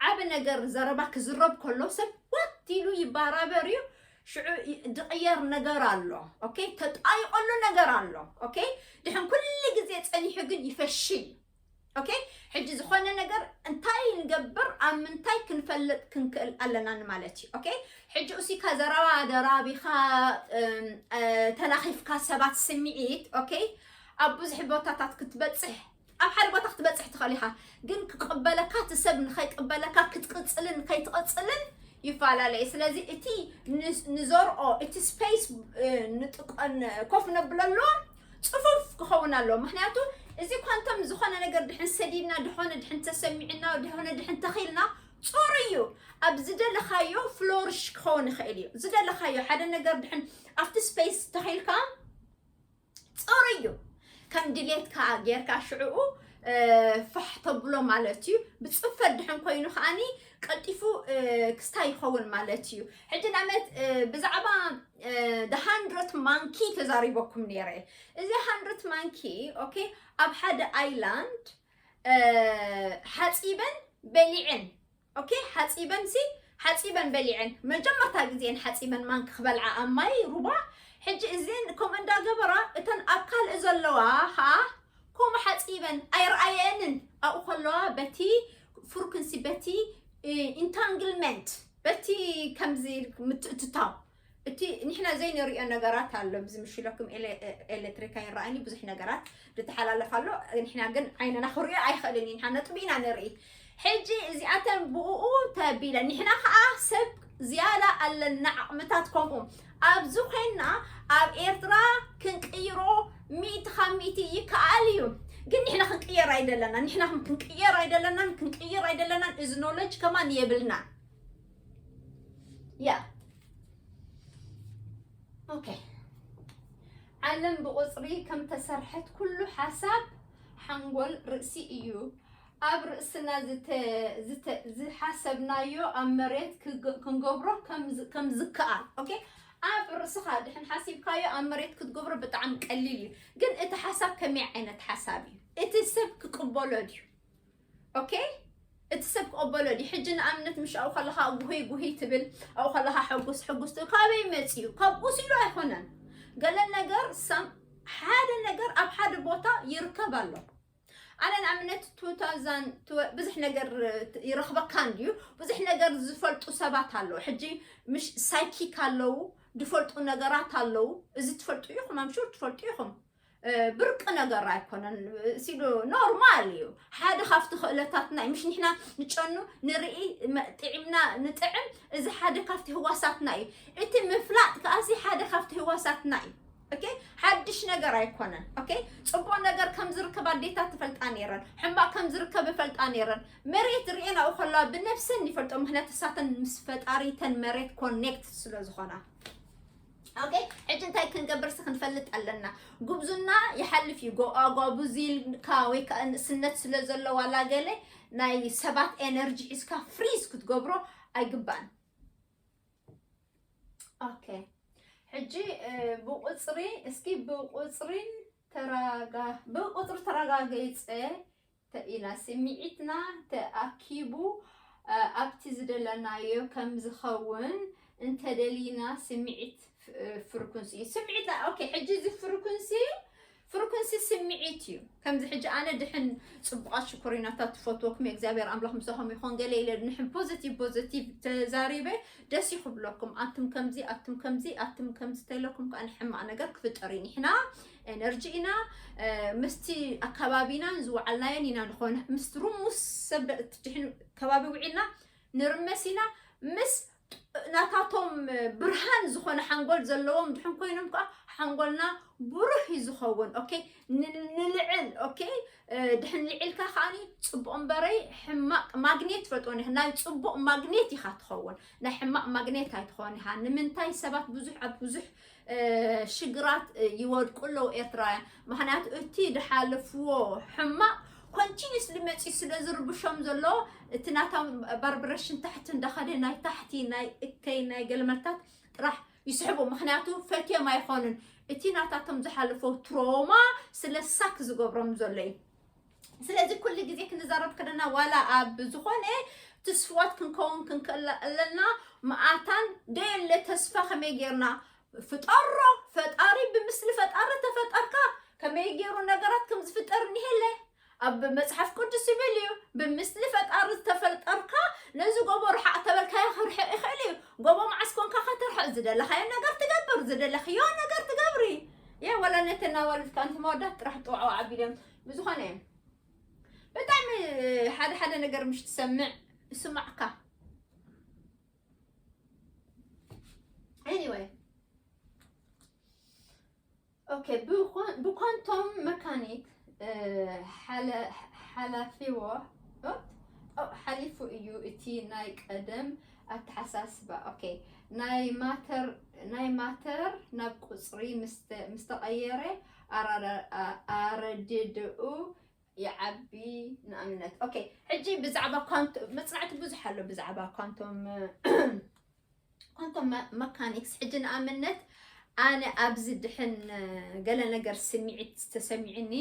ዓቢ ነገር ዘረባ ክዝረብ ከሎ ሰብ ዋት ኢሉ ይባራበር እዩ፣ ሽዑ ይ-፣ ድቕየር ነገር ኣሎ። ኦኬ፣ ተጣይቐሉ ነገር ኣሎ። ኦኬ፣ ድሕን ኩሉ ግዜ ጸኒሑ ግን ይፈሽል። ኦኬ፣ ሕጂ ዝኾነ ነገር እንታይ ንገብር፣ ኣብ ምንታይ ክንፈልጥ ክንክእል ኣለና ንማለት እዩ። ኦኬ፣ ሕጂ እሲካ ዘረባ ደራቢኻ፣ እም፣ እ፣ ተናኺፍካ ሰባት ስምዒት፣ ኦኬ፣ ኣብ ብዙሕ ቦታታት ክትበጽሕ፣ ኣብ ሓደ ቦታ ክትበጽሕ ትኽእል ኢኻ፣ ግን ክቕበለካ፣ እቲ ሰብ ንኸይቅበለካ ክትቅጽልን ከይትቕጽልን ይፈላለ እዩ። ስለዚ እቲ ን-፣ ንዘርኦ፣ እቲ ስፔስ፣ እ፣ ንጥቀን-፣ ኮፍ ነብለሉ ጽፉፍ ክኸውን ኣለዎ። ምኽንያቱ እዚ ኳንተም ዝኾነ ነገር ድሕን ሰዲድና፣ ድኾነ ድሕን ተሰሚዕና፣ ድኾነ ድሕን ተኺልና ጽሩይ እዩ። ኣብ ዝደለኻዮ ፍሎሪሽ ክኸውን ይኽእል እዩ። ዝደለኻዮ ሓደ ነገር ድሕን ኣብቲ ስፔስ ተኺልካ ጽሩይ እዩ። ከም ድሌትካ ጌርካ ሽዕኡ፣ እ፣ ፋሕ ተብሎ ማለት እዩ። ብጽፈት ድሕን ኮይኑ ከኣኒ ቀልጢፉ፣ እ፣ ክስታይ ይኸውን ማለት እዩ። ሕጂ ንኣብነት፣ እ፣ ብዛዕባ፣ እ፣ the hundred monkey ተዛሪበኩም ነይረ። እዚ hundred monkey፣ ኦኬ፣ ኣብ ሓደ ኣይላንድ፣ እ፣ ሓጺበን በሊዐን። ኦኬ፣ ሓጺበን ሲ፣ ሓጺበን በሊዐን። መጀመርታ ግዜን ሓጺበን ማንኪ ክበልዓ ኣብ ማይ ሩባ። ሕጂ እዚን ከምኡ እንዳገበራ እተን ኣብ ካልእ ዘለዋ ኸኣ ከምኡ ሓጺበን ኣይረኣየንን። ኣብኡ ከለዋ በቲ ፍሪኩንሲ፣ በቲ፣ እ፣ ኢንታንግልመንት፣ በቲ ከምዚ ምትእትታው፣ እቲ ንሕና ዘይንሪኦ ነገራት ኣሎ። ብዚ ምሽለኩም ኤለ-፣ ኤሌክትሪክ ኣይረኣኒ፣ ብዙሕ ነገራት ዝተሓላለፍ ኣሎ። ንሕና ግን ዓይንና ክሪኦ ኣይኽእልን እዩ። ንሕና ነጥቢ ኢና ንርኢ። ሕጂ እዚኣተን ብእኡ ተቢለን፣ ንሕና ኸኣ ሰብ ዝያዳ ኣለና ዓቕምታት ከምኡ። ኣብዚ ኮይንና ኣብ ኤርትራ ክንቅይሮ ሚእቲ ካብ ሚእቲ ይከኣል እዩ። ግን ንሕና ክንቅየር ኣይደለናን። ንሕና ክንቅየር ኣይደለናን፣ ክንቅይር ኣይደለናን። እዚ ኖለጅ ከማን የብልናን። ያ። ኦኬ። ዓለም ብቑጽሪ ከም ተሰርሐት ኩሉ ሓሳብ ሓንጎል ርእሲ እዩ። ኣብ ርእስና ዝተ-፣ ዝተ-፣ ዝሓሰብናዮ ኣብ መሬት ክግ-፣ ክንገብሮ ከም ዝ-፣ ከም ዝከኣል። ኦኬ? ኣብ ርእስኻ ድሕን ሓሲብካዮ ኣብ መሬት ክትገብሮ ብጣዕሚ ቀሊል እዩ። ግን እቲ ሓሳብ ከመይ ዓይነት ሓሳብ እዩ? እቲ ሰብ ክቅበሎ ድዩ? ኦኬ? እቲ ሰብ ክቕበሎ ድዩ? ሕጂ ንኣብነት ምሽ ኣብኡ ከለኻ ጉሂ ጉሂ ትብል፣ ኣብኡ ከለኻ ሕጉስ ሕጉስ ትብል፣ ካበይ መጺኡ? ካብ ቁስ ኢሉ ኣይኮነን። ገለ ነገር ሰም-፣ ሓደ ነገር ኣብ ሓደ ቦታ ይርከብ ኣሎ። ኣነ ንኣብነት two thousand ትወ-፣ ብዙሕ ነገር ይረኽበካ እንድዩ፣ ብዙሕ ነገር ዝፈልጡ ሰባት ኣለዉ። ሕጂ ምሽ ሳይኪክ ኣለዉ፣ ዝፈልጡ ነገራት ኣለዉ። እዚ ትፈልጡ ኢኹም፣ I'm sure ትፈልጡ ኢኹም። ብርቂ ነገር ኣይኮነን። ሲሉ ኖርማል እዩ። ሓደ ካብቲ ክእለታትና እዩ። ምሽ ንሕና ንጨኑ ንርኢ፣ መ- ጥዒምና ንጥዕም፣ እዚ ሓደ ካብቲ ህዋሳትና እዩ። እቲ ምፍላጥ ከኣሲ ሓደ ካብቲ ህዋሳትና እዩ። ኦኬ፣ ሓድሽ ነገር ኣይኮነን። ኦኬ፣ ጽቡቕ ነገር ከም ዝርከብ ኣዴታት ትፈልጣ ነይረን፣ ሕማቕ ከም ዝርከብ ይፈልጣ ነይረን። መሬት ርእየን ኣብኡ ከለዋ ብነብሰን ይፈልጦ፣ ምክንያቱ እሳተን ምስ ፈጣሪተን መሬት ኮኔክት ስለ ዝኾና። ኦኬ፣ ሕጂ እንታይ ክንገብርሲ ክንፈልጥ ኣለና። ጉብዝና ይሓልፍ እዩ። ጎ- ኣጓጉዚ ኢልካ ወይ ከዓ ንእስነት ስለ ዘሎ ዋላ ገለ ናይ ሰባት ኤነርጂ ሒዝካ ፍሪዝ ክትገብሮ ኣይግባን። ኦኬ፣ ሕጂ ብቁፅሪ እስኪ ብቁፅሪን ተራጋ ብቁፅሪ ተረጋገፀ ተኢና ስምዒትና ተኣኪቡ ኣብቲ ዝደለናዮ ከም ዝኸውን እንተደሊና ስምዒት ፍርኩንሲ እዩ። ስምዒት ኦኬ። ሕጂ እዚ ፍርኩንሲ ፍርኩንሲ ስምዒት እዩ። ከምዚ ሕጂ ኣነ ድሕን ፅቡቓት ሽኮሪናታት ትፈትወኩም እግዚኣብሔር ኣምላኽ ምሳኹም ይኾን ገለ ኢለ ንሕን ፖዘቲቭ ፖዘቲቭ ተዛሪበ ደስ ይኽብለኩም። ኣቱም ከምዚ ኣቱም ከምዚ ኣቱም ከምዚ ተለኩም ከዓ ንሕማቕ ነገር ክፍጠር እዩ። ንሕና ኤነርጂ ኢና ምስቲ ኣካባቢናን ዝወዓልናዮን ኢና ንኾነ ምስቲ ሩሙስ ሰብ ድሕን ከባቢ ውዒልና ንርመስ ኢና ምስ ናታቶም ብርሃን ዝኾነ ሓንጎል ዘለዎም ድሕን ኮይኖም ከዓ ሓንጎልና ብሩህ እዩ ዝኸውን። ኦኬ፣ ንልዕል። ኦኬ፣ ድሕን ልዒልካ ከዓኒ ፅቡቕ እምበረይ ሕማቕ ማግኔት ትፈልጥዎ ናይ ሕማቕ ማግኔት ኢኻ ትኸውን። ናይ ሕማቕ ማግኔት ኣይትኸውን ኢኻ። ንምንታይ ሰባት ብዙሕ ኣብ ብዙሕ ሽግራት ይወድቁ ኣለዉ ኤርትራውያን። ምክንያቱ እቲ ዝሓለፍዎ ሕማቕ ኮንቲኒስሊ መፂኡ ስለ ዝርብሾም ዘሎ እቲ ናታ ቫይብሬሽን ታሕቲ እንዳኸደ ናይ ታሕቲ ናይ እከይ ናይ ገለመልታት ጥራሕ ይስሕቡ። ምክንያቱ ፈትዮም ኣይኾኑን። እቲ ናታቶም ዝሓለፈው ትሮማ ስለ ሳክ ዝገብሮም ዘሎ እዩ። ስለዚ ኩሉ ግዜ ክንዛረብ ከለና ዋላ ኣብ ዝኾነ ትስፍዋት ክንከውን ክንክእል ኣለና። መኣታን ደየለ ተስፋ ከመይ ጌርና ፍጠሮ። ፈጣሪ ብምስሊ ፈጣሪ ተፈጠርካ ከመይ ገይሩ ነገራት ከም ዝፍጠር እኒሄለ ኣብ መፅሓፍ ቅዱስ ይብል እዩ። ብምስሊ ፈጣሪ ዝተፈጠርካ ነዚ ጎቦ ርሓቕ ተበልካዮ ክርሕቕ ይኽእል እዩ። ጎቦ መዓስ ኮንካ ከተርሕቕ ዝደለኻዮ ነገር ትገብር ዝደለኽዮ ነገር ትገብሪ። የ ወላ ነተን ኣዋልድ ከኣ ኣንቲ መወዳት ጥራሕ ጥዋዕዋ ኣቢሎም ብዝኾነ እዮም። ብጣዕሚ ሓደ ሓደ ነገር ምሽ ትሰምዕ ይስማዕካ። Anyway ኦኬ ብኳንቶም መካኒክ ሓላፊዎ ሓሊፉ እዩ እቲ ናይ ቀደም ኣተሓሳስባ። ኦኬ ናይ ማተር ናይ ማተር ናብ ቁፅሪ ምስ ተቐየረ ኣረድድኡ ይዓቢ። ንኣብነት ኦኬ ሕጂ ብዛዕባ ኳንቶ መፅናዕቲ ብዙሕ ኣሎ ብዛዕባ ኳንቶም ኳንቶም መካኒክስ ሕጂ ንኣብነት ኣነ ኣብዚ ድሕን ገለ ነገር ስምዒት ዝተሰሚዕኒ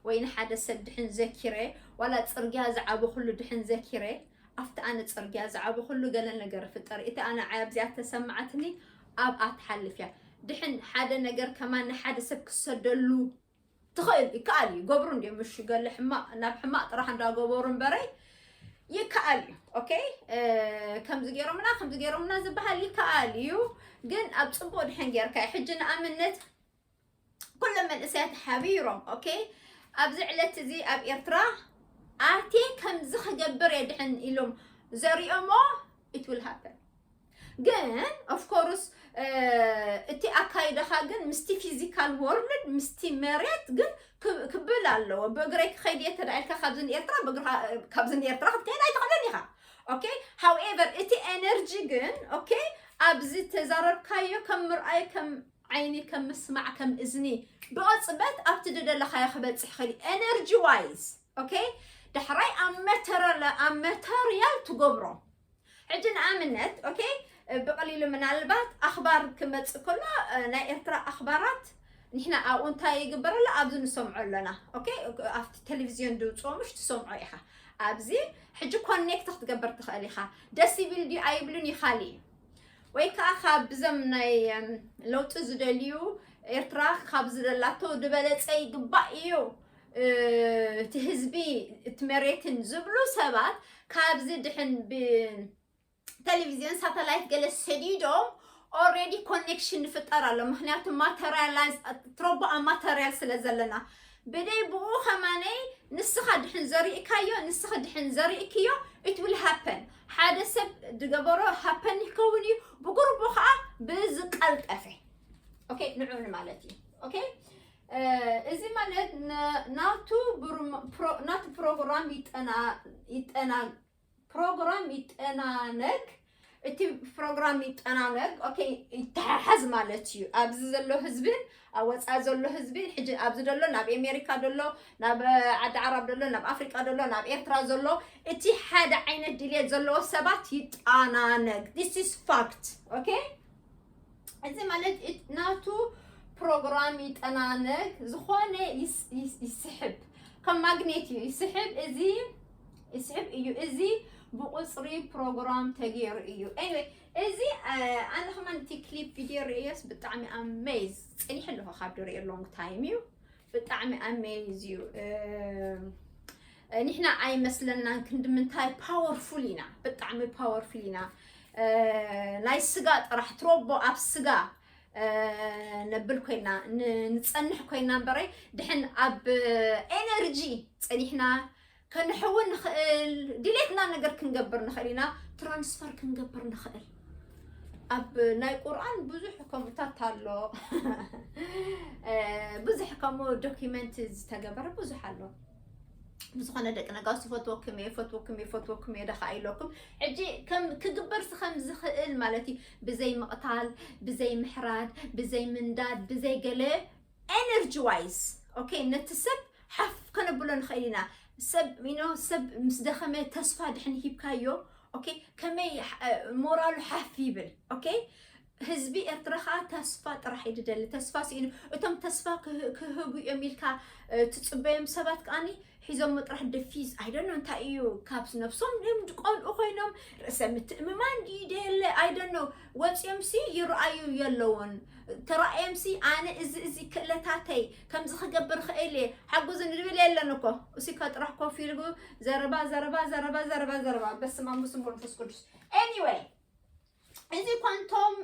ወይ ንሓደ ሰብ ድሕን ዘኪረ ዋላ ፅርግያ ዝዓበኹሉ ድሕን ዘኪረ ኣብቲ ኣነ ፅርግያ ዝዓበኹሉ ገለ ነገር ፍጠር እቲ ኣነ ዓያ ኣብዚኣ ተሰማዓትኒ ኣብኣ ትሓልፍ እያ ድሕን ሓደ ነገር ከማን ንሓደ ሰብ ክሰደሉ ትኽእል ይከኣል እዩ ገብሩ እንዲ ምሽ ገለ ሕማቕ ናብ ሕማቕ ጥራሕ እንዳገበሩ እምበረይ ይከኣል እዩ። ኦኬ ከምዚ ገይሮምና ከምዚ ገይሮምና ዝበሃል ይከኣል እዩ። ግን ኣብ ፅቡቅ ድሕን ጌርካ ሕጂ ንኣብነት ኩሎም መንእሰያት ሓቢሮም ኦኬ ኣብዚ ዕለት እዚ ኣብ ኤርትራ ኣቴ ከምዚ ክገብር እየ ድሕን ኢሎም ዘሪኦሞ it will happen ግን of course እቲ ኣካይዳኻ ግን ምስቲ ፊዚካል ወርልድ ምስቲ መሬት ግን ክብል ኣለዎ ብእግረይ ክኸይድ እየ ተዳኢልካ ካብዚ ንኤርትራ ብእግርካ ካብዚ ንኤርትራ ክትከይድ ኣይትኽእልን ኢኻ ኦኬ however እቲ ኤነርጂ ግን ኦኬ ኣብዚ ተዛረብካዮ ከም ምርኣይ ከም ዓይኒ ከም ምስማዕ ከም እዝኒ ብቕፅበት ኣብቲ ዝደለኻዮ ክበፅሕ ይኽእል እዩ energy wise okay ዳሕራይ ኣብ መተረለ ኣብ መተርያል ትገብሮ ሕጂ ንኣብነት okay ብቐሊሉ ምናልባት ኣኽባር ክመፅእ ከሎ ናይ ኤርትራ ኣኽባራት ንሕና ኣብኡ እንታይ ይግበር ኣሎ ኣብዚ ንሰምዖ ኣለና okay ኣብቲ ቴሌቪዝዮን ድውፅኦ ምሽ ትሰምዖ ኢኻ ኣብዚ ሕጂ ኮኔክት ክትገብር ትኽእል ኢኻ ደስ ይብል ድዩ ኣይብልን ይኻል እዩ ወይ ከዓ ካብዞም ናይ ለውጢ ዝደልዩ ኤርትራ ካብ ዝደላቶ ዝበለፀ ይግባእ እዩ እቲ ህዝቢ እቲ መሬትን ዝብሉ ሰባት ካብዚ ድሕን ብቴሌቪዝዮን ሳተላይት ገለ ሰዲዶም already connection ንፍጠር ኣሎ። ምክንያቱ materialize ትረቦ ኣብ material ስለ ዘለና ብደይ ብኡ ከማነይ ንስኻ ድሕን ዘሪእካዮ ንስኻ ድሕን ዘሪእክዮ it will happen። ሓደ ሰብ ዝገበሮ happen ይከውን እዩ። ብጉርቡ ከዓ ብዝቀልጠፈ okay ንዑ ማለት እዩ። okay እዚ ማለት ናቱ ናቱ ፕሮግራም ይጠና ይጠና ፕሮግራም ይጠናነግ። እቲ ፕሮግራም ይጠናነግ okay ይተሓሓዝ ማለት እዩ። ኣብዚ ዘሎ ህዝብን ኣብ ወፃኢ ዘሎ ህዝብን ሕጂ ኣብዚ ዘሎ ናብ ኣሜሪካ ዘሎ ናብ ዓዲ ዓረብ ዘሎ ናብ ኣፍሪቃ ዘሎ ናብ ኤርትራ ዘሎ እቲ ሓደ ዓይነት ድልየት ዘለዎ ሰባት ይጠናነግ። This is fact okay። እዚ ማለት ናቱ ፕሮግራም ይጠናነግ ዝኾነ ይስሕብ ከም ማግኔት እዩ ይስሕብ እዚ ይስሕብ እዩ። እዚ ብቁፅሪ ፕሮግራም ተገይሩ እዩ። Anyway እዚ ኣነ ከማን እቲ clip video ርእየስ ብጣዕሚ amaze ፀኒሐ ኣለኹ ካብ ድሪኦ long time እዩ። ብጣዕሚ amaze እዩ። ንሕና ኣይመስለናን ክንዲ ምንታይ powerful ኢና። ብጣዕሚ powerful ኢና። ናይ ስጋ ጥራሕ ትረቦ ኣብ ስጋ ነብል ኮይና ንፀንሕ ኮይና እምበረይ ድሕን ኣብ energy ፀኒሕና ከንሕውን ንኽእል ድሌትና ነገር ክንገብር ንኽእል ኢና። Transfer ክንገብር ንኽእል ኣብ ናይ ቁርኣን ብዙሕ ከምኡታት ኣሎ። ብዙሕ ከምኡ document ዝተገበረ ብዙሕ ኣሎ። ብዝኾነ ደቂ ነጋውስ ይፈትወኩም እየ ይፈትወኩም እየ ይፈትወኩም እየ ደኻ ኢለኩም። ሕጂ ከም ክግበርሲ ከም ዝኽእል ማለት እዩ። ብዘይ ምቕታል፣ ብዘይ ምሕራድ፣ ብዘይ ምንዳድ፣ ብዘይ ገለ energy wise okay ነቲ ሰብ ሓፍ ከነብሎ ንኽእል ኢና። ሰብ you know ሰብ ምስ ደኸመ ተስፋ ድሕን ሂብካዮ okay ከመይ ሞራሉ ሓፍ ይብል okay። ህዝቢ ኤርትራ ከዓ ተስፋ ጥራሕ እዩ ዝደሊ። ተስፋ ስኢኑ እቶም ተስፋ ክህቡ እዮም ኢልካ ትፅበዮም ሰባት ከዓኒ ሒዞሞ ጥራሕ ደፊዝ I don't know እንታይ እዩ ካብ ነብሶም ድም ዝቆልኡ ኮይኖም ርእሰ ምትእምማን ድዩ ደየለ I don't know ወፂኦም ሲ ይረኣዩ የለውን። ተራእዮም ሲ ኣነ እዚ እዚ ክእለታተይ ከምዚ ክገብር ክእል እየ ሓግዙ ንድብል የለን እኮ። እሲ ከጥራሕ ኮፍ ኢልጉ ዘረባ ዘረባ ዘረባ ዘረባ ዘረባ በስመ አብ ወወልድ ወመንፈስ ቅዱስ። Anyway እዚ quantum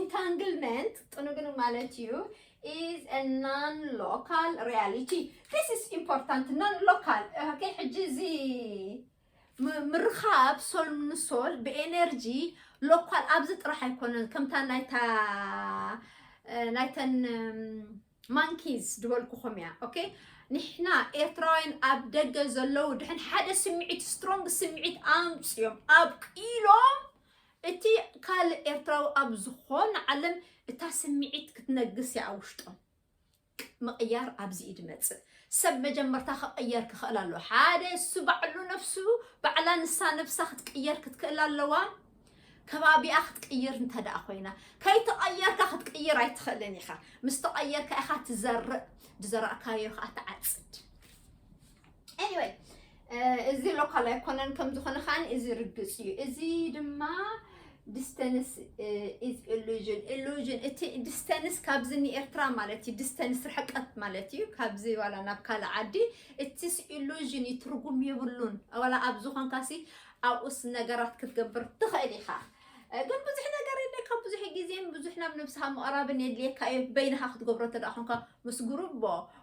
entanglement ጥንግን ማለት እዩ is a non local reality. This is important non local okay። ሕጂ እዚ ምርኻብ ሶል ንሶል ብኤነርጂ local ኣብዚ ጥራሕ ኣይኮነን ከምታ ናይታ ናይተን monkeys ዝበልኩኹም እያ okay። ንሕና ኤርትራውያን ኣብ ደገ ዘለዉ ድሕን ሓደ ስምዒት strong ስምዒት ኣምፅዮም ኣብቂሎም እቲ ካልእ ኤርትራዊ ኣብ ዝኾነ ዓለም እታ ስምዒት ክትነግስ እያ ኣብ ውሽጦም። ምቕያር ኣብዚ እዩ ዝመፅእ። ሰብ መጀመርታ ክቕየር ክኽእል ኣለዎ። ሓደ እሱ ባዕሉ ነፍሱ ባዕላ ንሳ ነብሳ ክትቅየር ክትክእል ኣለዋ። ከባቢኣ ክትቅይር እንተ ደኣ ኮይና ከይተቐየርካ ክትቅይር ኣይትኽእልን ኢኻ። ምስ ተቐየርካ ኢኻ ትዘርእ፣ ዝዘራእካዮ ከዓ ትዓፅድ። Anyway እዚ local ኣይኮነን ከም ዝኾነ ከዓ እዚ ርግፅ እዩ። እዚ ድማ distance is illusion illusion እቲ distance ካብዚ ንኤርትራ ማለት እዩ። Distance ርሕቀት ማለት እዩ። ካብዚ ዋላ ናብ ካልእ ዓዲ እቲስ illusion እዩ። ትርጉም የብሉን። ዋላ ኣብ ዝኾንካሲ ኣብኡስ ነገራት ክትገብር ትኽእል ኢኻ። ግን ብዙሕ ነገር የድልየካ ብዙሕ ግዜን ብዙሕ ናብ ነብስኻ ምቕራብን የድልየካ እዩ። በይንኻ ክትገብሮ እንተ ደኣ ኮንካ ምስ ጉሩቦ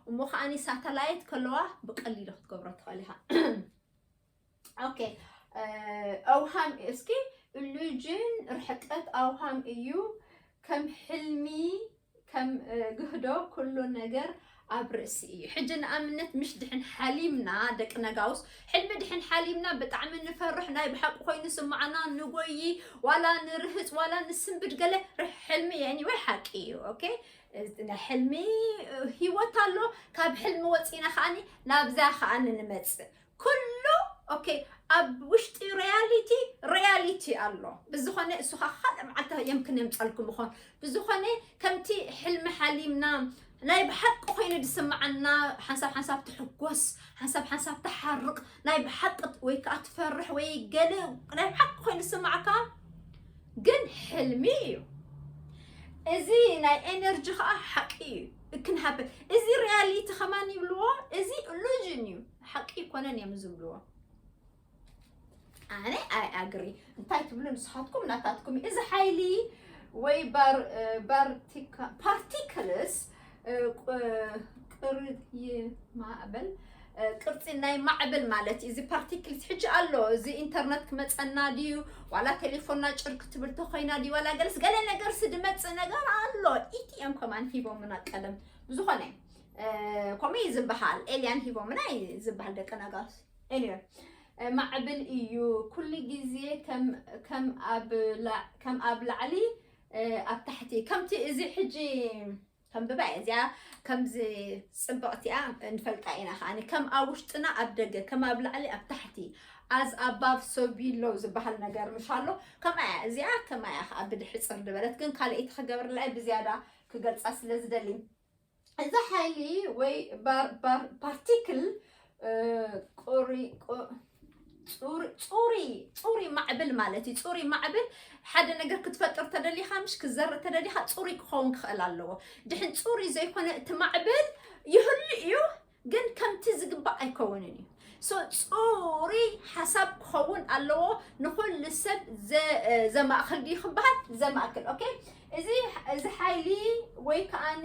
እሞ ከዓኒ ሳተላይት ከለዋ ብቀሊሉ ክትገብሮ ትኽእል ኢኻ። okay ኣውሃም እስኪ illusion ርሕቀት ኣውሃም እዩ ከም ሕልሚ ከም ግህዶ ኩሉ ነገር ኣብ ርእሲ እዩ። ሕጂ ንኣብነት ምሽ ድሕን ሓሊምና ደቂ ነጋውስ ሕልሚ ድሕን ሓሊምና ብጣዕሚ ንፈርሕ ናይ ብሓቂ ኮይኑ ስማዓና ንጎይ ዋላ ንርህፅ ዋላ ንስንብድ ገለ ሕልሚ የኒ ወይ ሓቂ እዩ okay። ናይ ሕልሚ ህይወት ኣሎ። ካብ ሕልሚ ወፂና ከዓኒ ናብዛ ከዓኒ ንመፅእ ኩሉ okay ኣብ ውሽጢ reality reality ኣሎ። ብዝኾነ እሱኻ ካልእ መዓልቲ የምክን የምፀልኩም ይኾን። ብዝኾነ ከምቲ ሕልሚ ሓሊምና ናይ ብሓቂ ኮይኑ ዝስምዓና ሓንሳብ ሓንሳብ ትሕጎስ ሓንሳብ ሓንሳብ ትሓርቕ ናይ ብሓቂ ወይ ከዓ ትፈርሕ ወይ ገለ ናይ ብሓቂ ኮይኑ ዝስማዓካ ግን ሕልሚ እዩ። እዚ ናይ energy ከዓ ሓቂ እዩ። እክን ሃበ እዚ reality ከማን ይብልዎ። እዚ illusion እዩ። ሓቂ ይኮነን እዮም ዝብልዎ። ኣነ I agree። እንታይ ትብሉ ንስኻትኩም ናታትኩም እዩ። እዚ ሓይሊ ወይ bar- እ፣ bartica- particles እ፣ ቅ- ቅር ማዕበል እ፣ ቅርጺ ናይ ማዕበል ማለት እዩ። እዚ particles ሕጂ ኣሎ። እዚ ኢንተርነት ክመጸና ድዩ ዋላ ቴሌፎንና ጭር ክትብል ተኾይና ድዩ ዋላ ገለስ ገለ ነገርሲ ድመጽእ ነገር ኣሎ። ኢቲኤም ከማን ሂቦምና ቀደም። ብዝኾነ እ፣ ከምኡ እዩ ዝበሃል። ኤልያን ሂቦምና እዩ ዝበሃል ደቂ ነጋስ። Anyway እ፣ ማዕብል እዩ ኩሉ ግዜ ከም ከም ኣብ ላ- ከም ኣብ ላዕሊ እ፣ ኣብ ታሕቲ ከምቲ እዚ ሕጂ ከንብባ እየ እዚኣ ከምዚ ጽብቕቲ እያ። ንፈልጣ ኢና ከዓኒ ከም ኣብ ውሽጥና ኣብ ደገ ከም ኣብ ላዕሊ ኣብ ታሕቲ as above so below ዝበሃል ነገር ምሽ ኣሎ። ከምኣ እያ እዚኣ ከምኣ እያ ከዓ ብድሕፅር ዝበለት ግን ካልኣይቲ ክገብርላ እየ ብዝያዳ ክገልፃ ስለ ዝደሊ። እዚ ሓይሊ ወይ bar- bar- particle እ፣ ቁሪ ቁ- ጹሪ ጹሪ ጹሪ ማዕብል ማለት እዩ። ጹሪ ማዕብል ሓደ ነገር ክትፈጥር ተደሊኻ ምሽ ክዘርእ ተደሊኻ ጹሪ ክኸውን ክኽእል ኣለዎ። ድሕን ጹሪ ዘይኮነ እቲ ማዕብል ይህሉ እዩ ግን ከምቲ ዝግባእ ኣይከውንን እዩ። So ጹሪ ሓሳብ ክኸውን ኣለዎ። ንኹሉ ሰብ ዘ- ዘማእክል ድዩ ክበሃል ዘማእክል። ኦኬ እዚ እዚ ሓይሊ ወይ ከዓኒ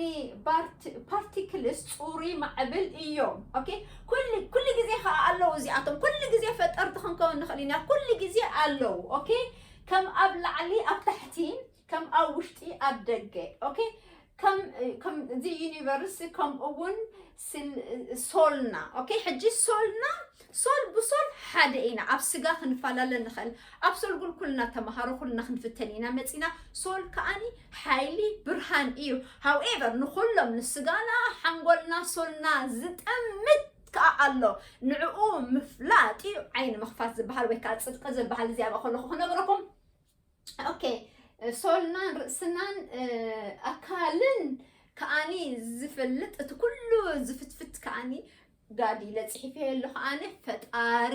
particles ጹሪ ማዕብል እዮም። ኦኬ ኩሉ ኩሉ ግዜ ከዓ ኣለዉ እዚኣቶም። ኩሉ ግዜ ፈጠርቲ ክንከውን ንኽእል ኢና። ኩሉ ግዜ ኣለዉ። ኦኬ ከም ኣብ ላዕሊ ኣብ ታሕቲ ከም ኣብ ውሽጢ ኣብ ደገ። ኦኬ ከም ከም እዚ ዩኒቨርስ ከምኡ እውን ስል- ሶልና። ኦኬ ሕጂ ሶልና ሶል ብሶል ሓደ ኢና። ኣብ ስጋ ክንፈላለ ንኽእል። ኣብ ሶል ግን ኩልና ተምሃሮ ኩልና ክንፍተን ኢና መፂና። ሶል ከዓኒ ሓይሊ ብርሃን እዩ። However ንኩሎም ንስጋና ሓንጎልና ሶልና ዝጠምት ከዓ ኣሎ። ንዕኡ ምፍላጥ እዩ ዓይኒ ምኽፋት ዝበሃል ወይ ከዓ ፅድቂ ዝበሃል። እዚኣ ከለኹ ክነግረኩም ኦኬ ሶልናን ርእስናን ኣካልን ከዓኒ ዝፈልጥ እቲ ኩሉ ዝፍትፍት ከዓኒ ጋድ ኢለ ፅሒፈ ኣለኹ ኣነ። ፈጣሪ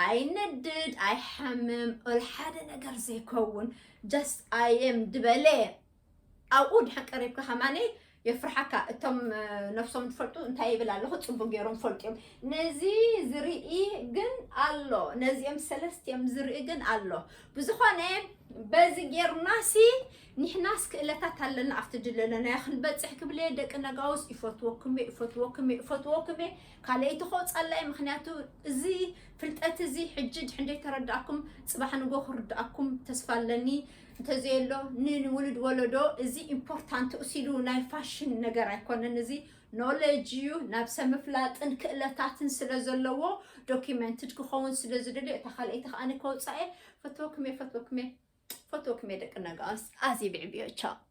ኣይነድድ ኣይሓምም ኦል ሓደ ነገር ዘይከውን just I am ድበለ ኣብኡ ድሕን ቀሪብካ ከማኒ የፍርሓካ። እቶም ነፍሶም ዝፈልጡ እንታይ ይብል ኣለኹ ፅቡቅ ገይሮም ፈልጡ እዮም። ነዚ ዝርኢ ግን ኣሎ። ነዚኦም ሰለስቲኦም ዝርኢ ግን ኣሎ። ብዝኾነ በዚ ጌርናሲ ንሕናስ ክእለታት ኣለና ኣብቲ ድለለናዮ ክንበፅሕ ክብለ ደቂ ነጋውስ ይፈትወኩም እየ፣ ይፈትወኩም እየ፣ ይፈትወኩም እየ። ካልኣይቲ ከውፃላ እየ። ምክንያቱ እዚ ፍልጠት እዚ ሕጂ ድሕን ዘይተረዳእኩም ፅባሕ ንጎ ክርዳእኩም ተስፋ ኣለኒ። እንተዘየሎ ንውሉድ ወለዶ እዚ ኢምፖርታንት እሲሉ ናይ ፋሽን ነገር ኣይኮነን። እዚ ኖሌጅ እዩ። ናብ ሰብ ምፍላጥን ክእለታትን ስለ ዘለዎ ዶኪመንትድ ክኸውን ስለ ዝደልዮ እታ ካልኣይቲ ከዓኒ ከውፃኤ ፈትወክሜ ፈትወክሜ ፈትወክሜ ደቂ ነጋስ ኣዚ ብዕብዮ ቻው።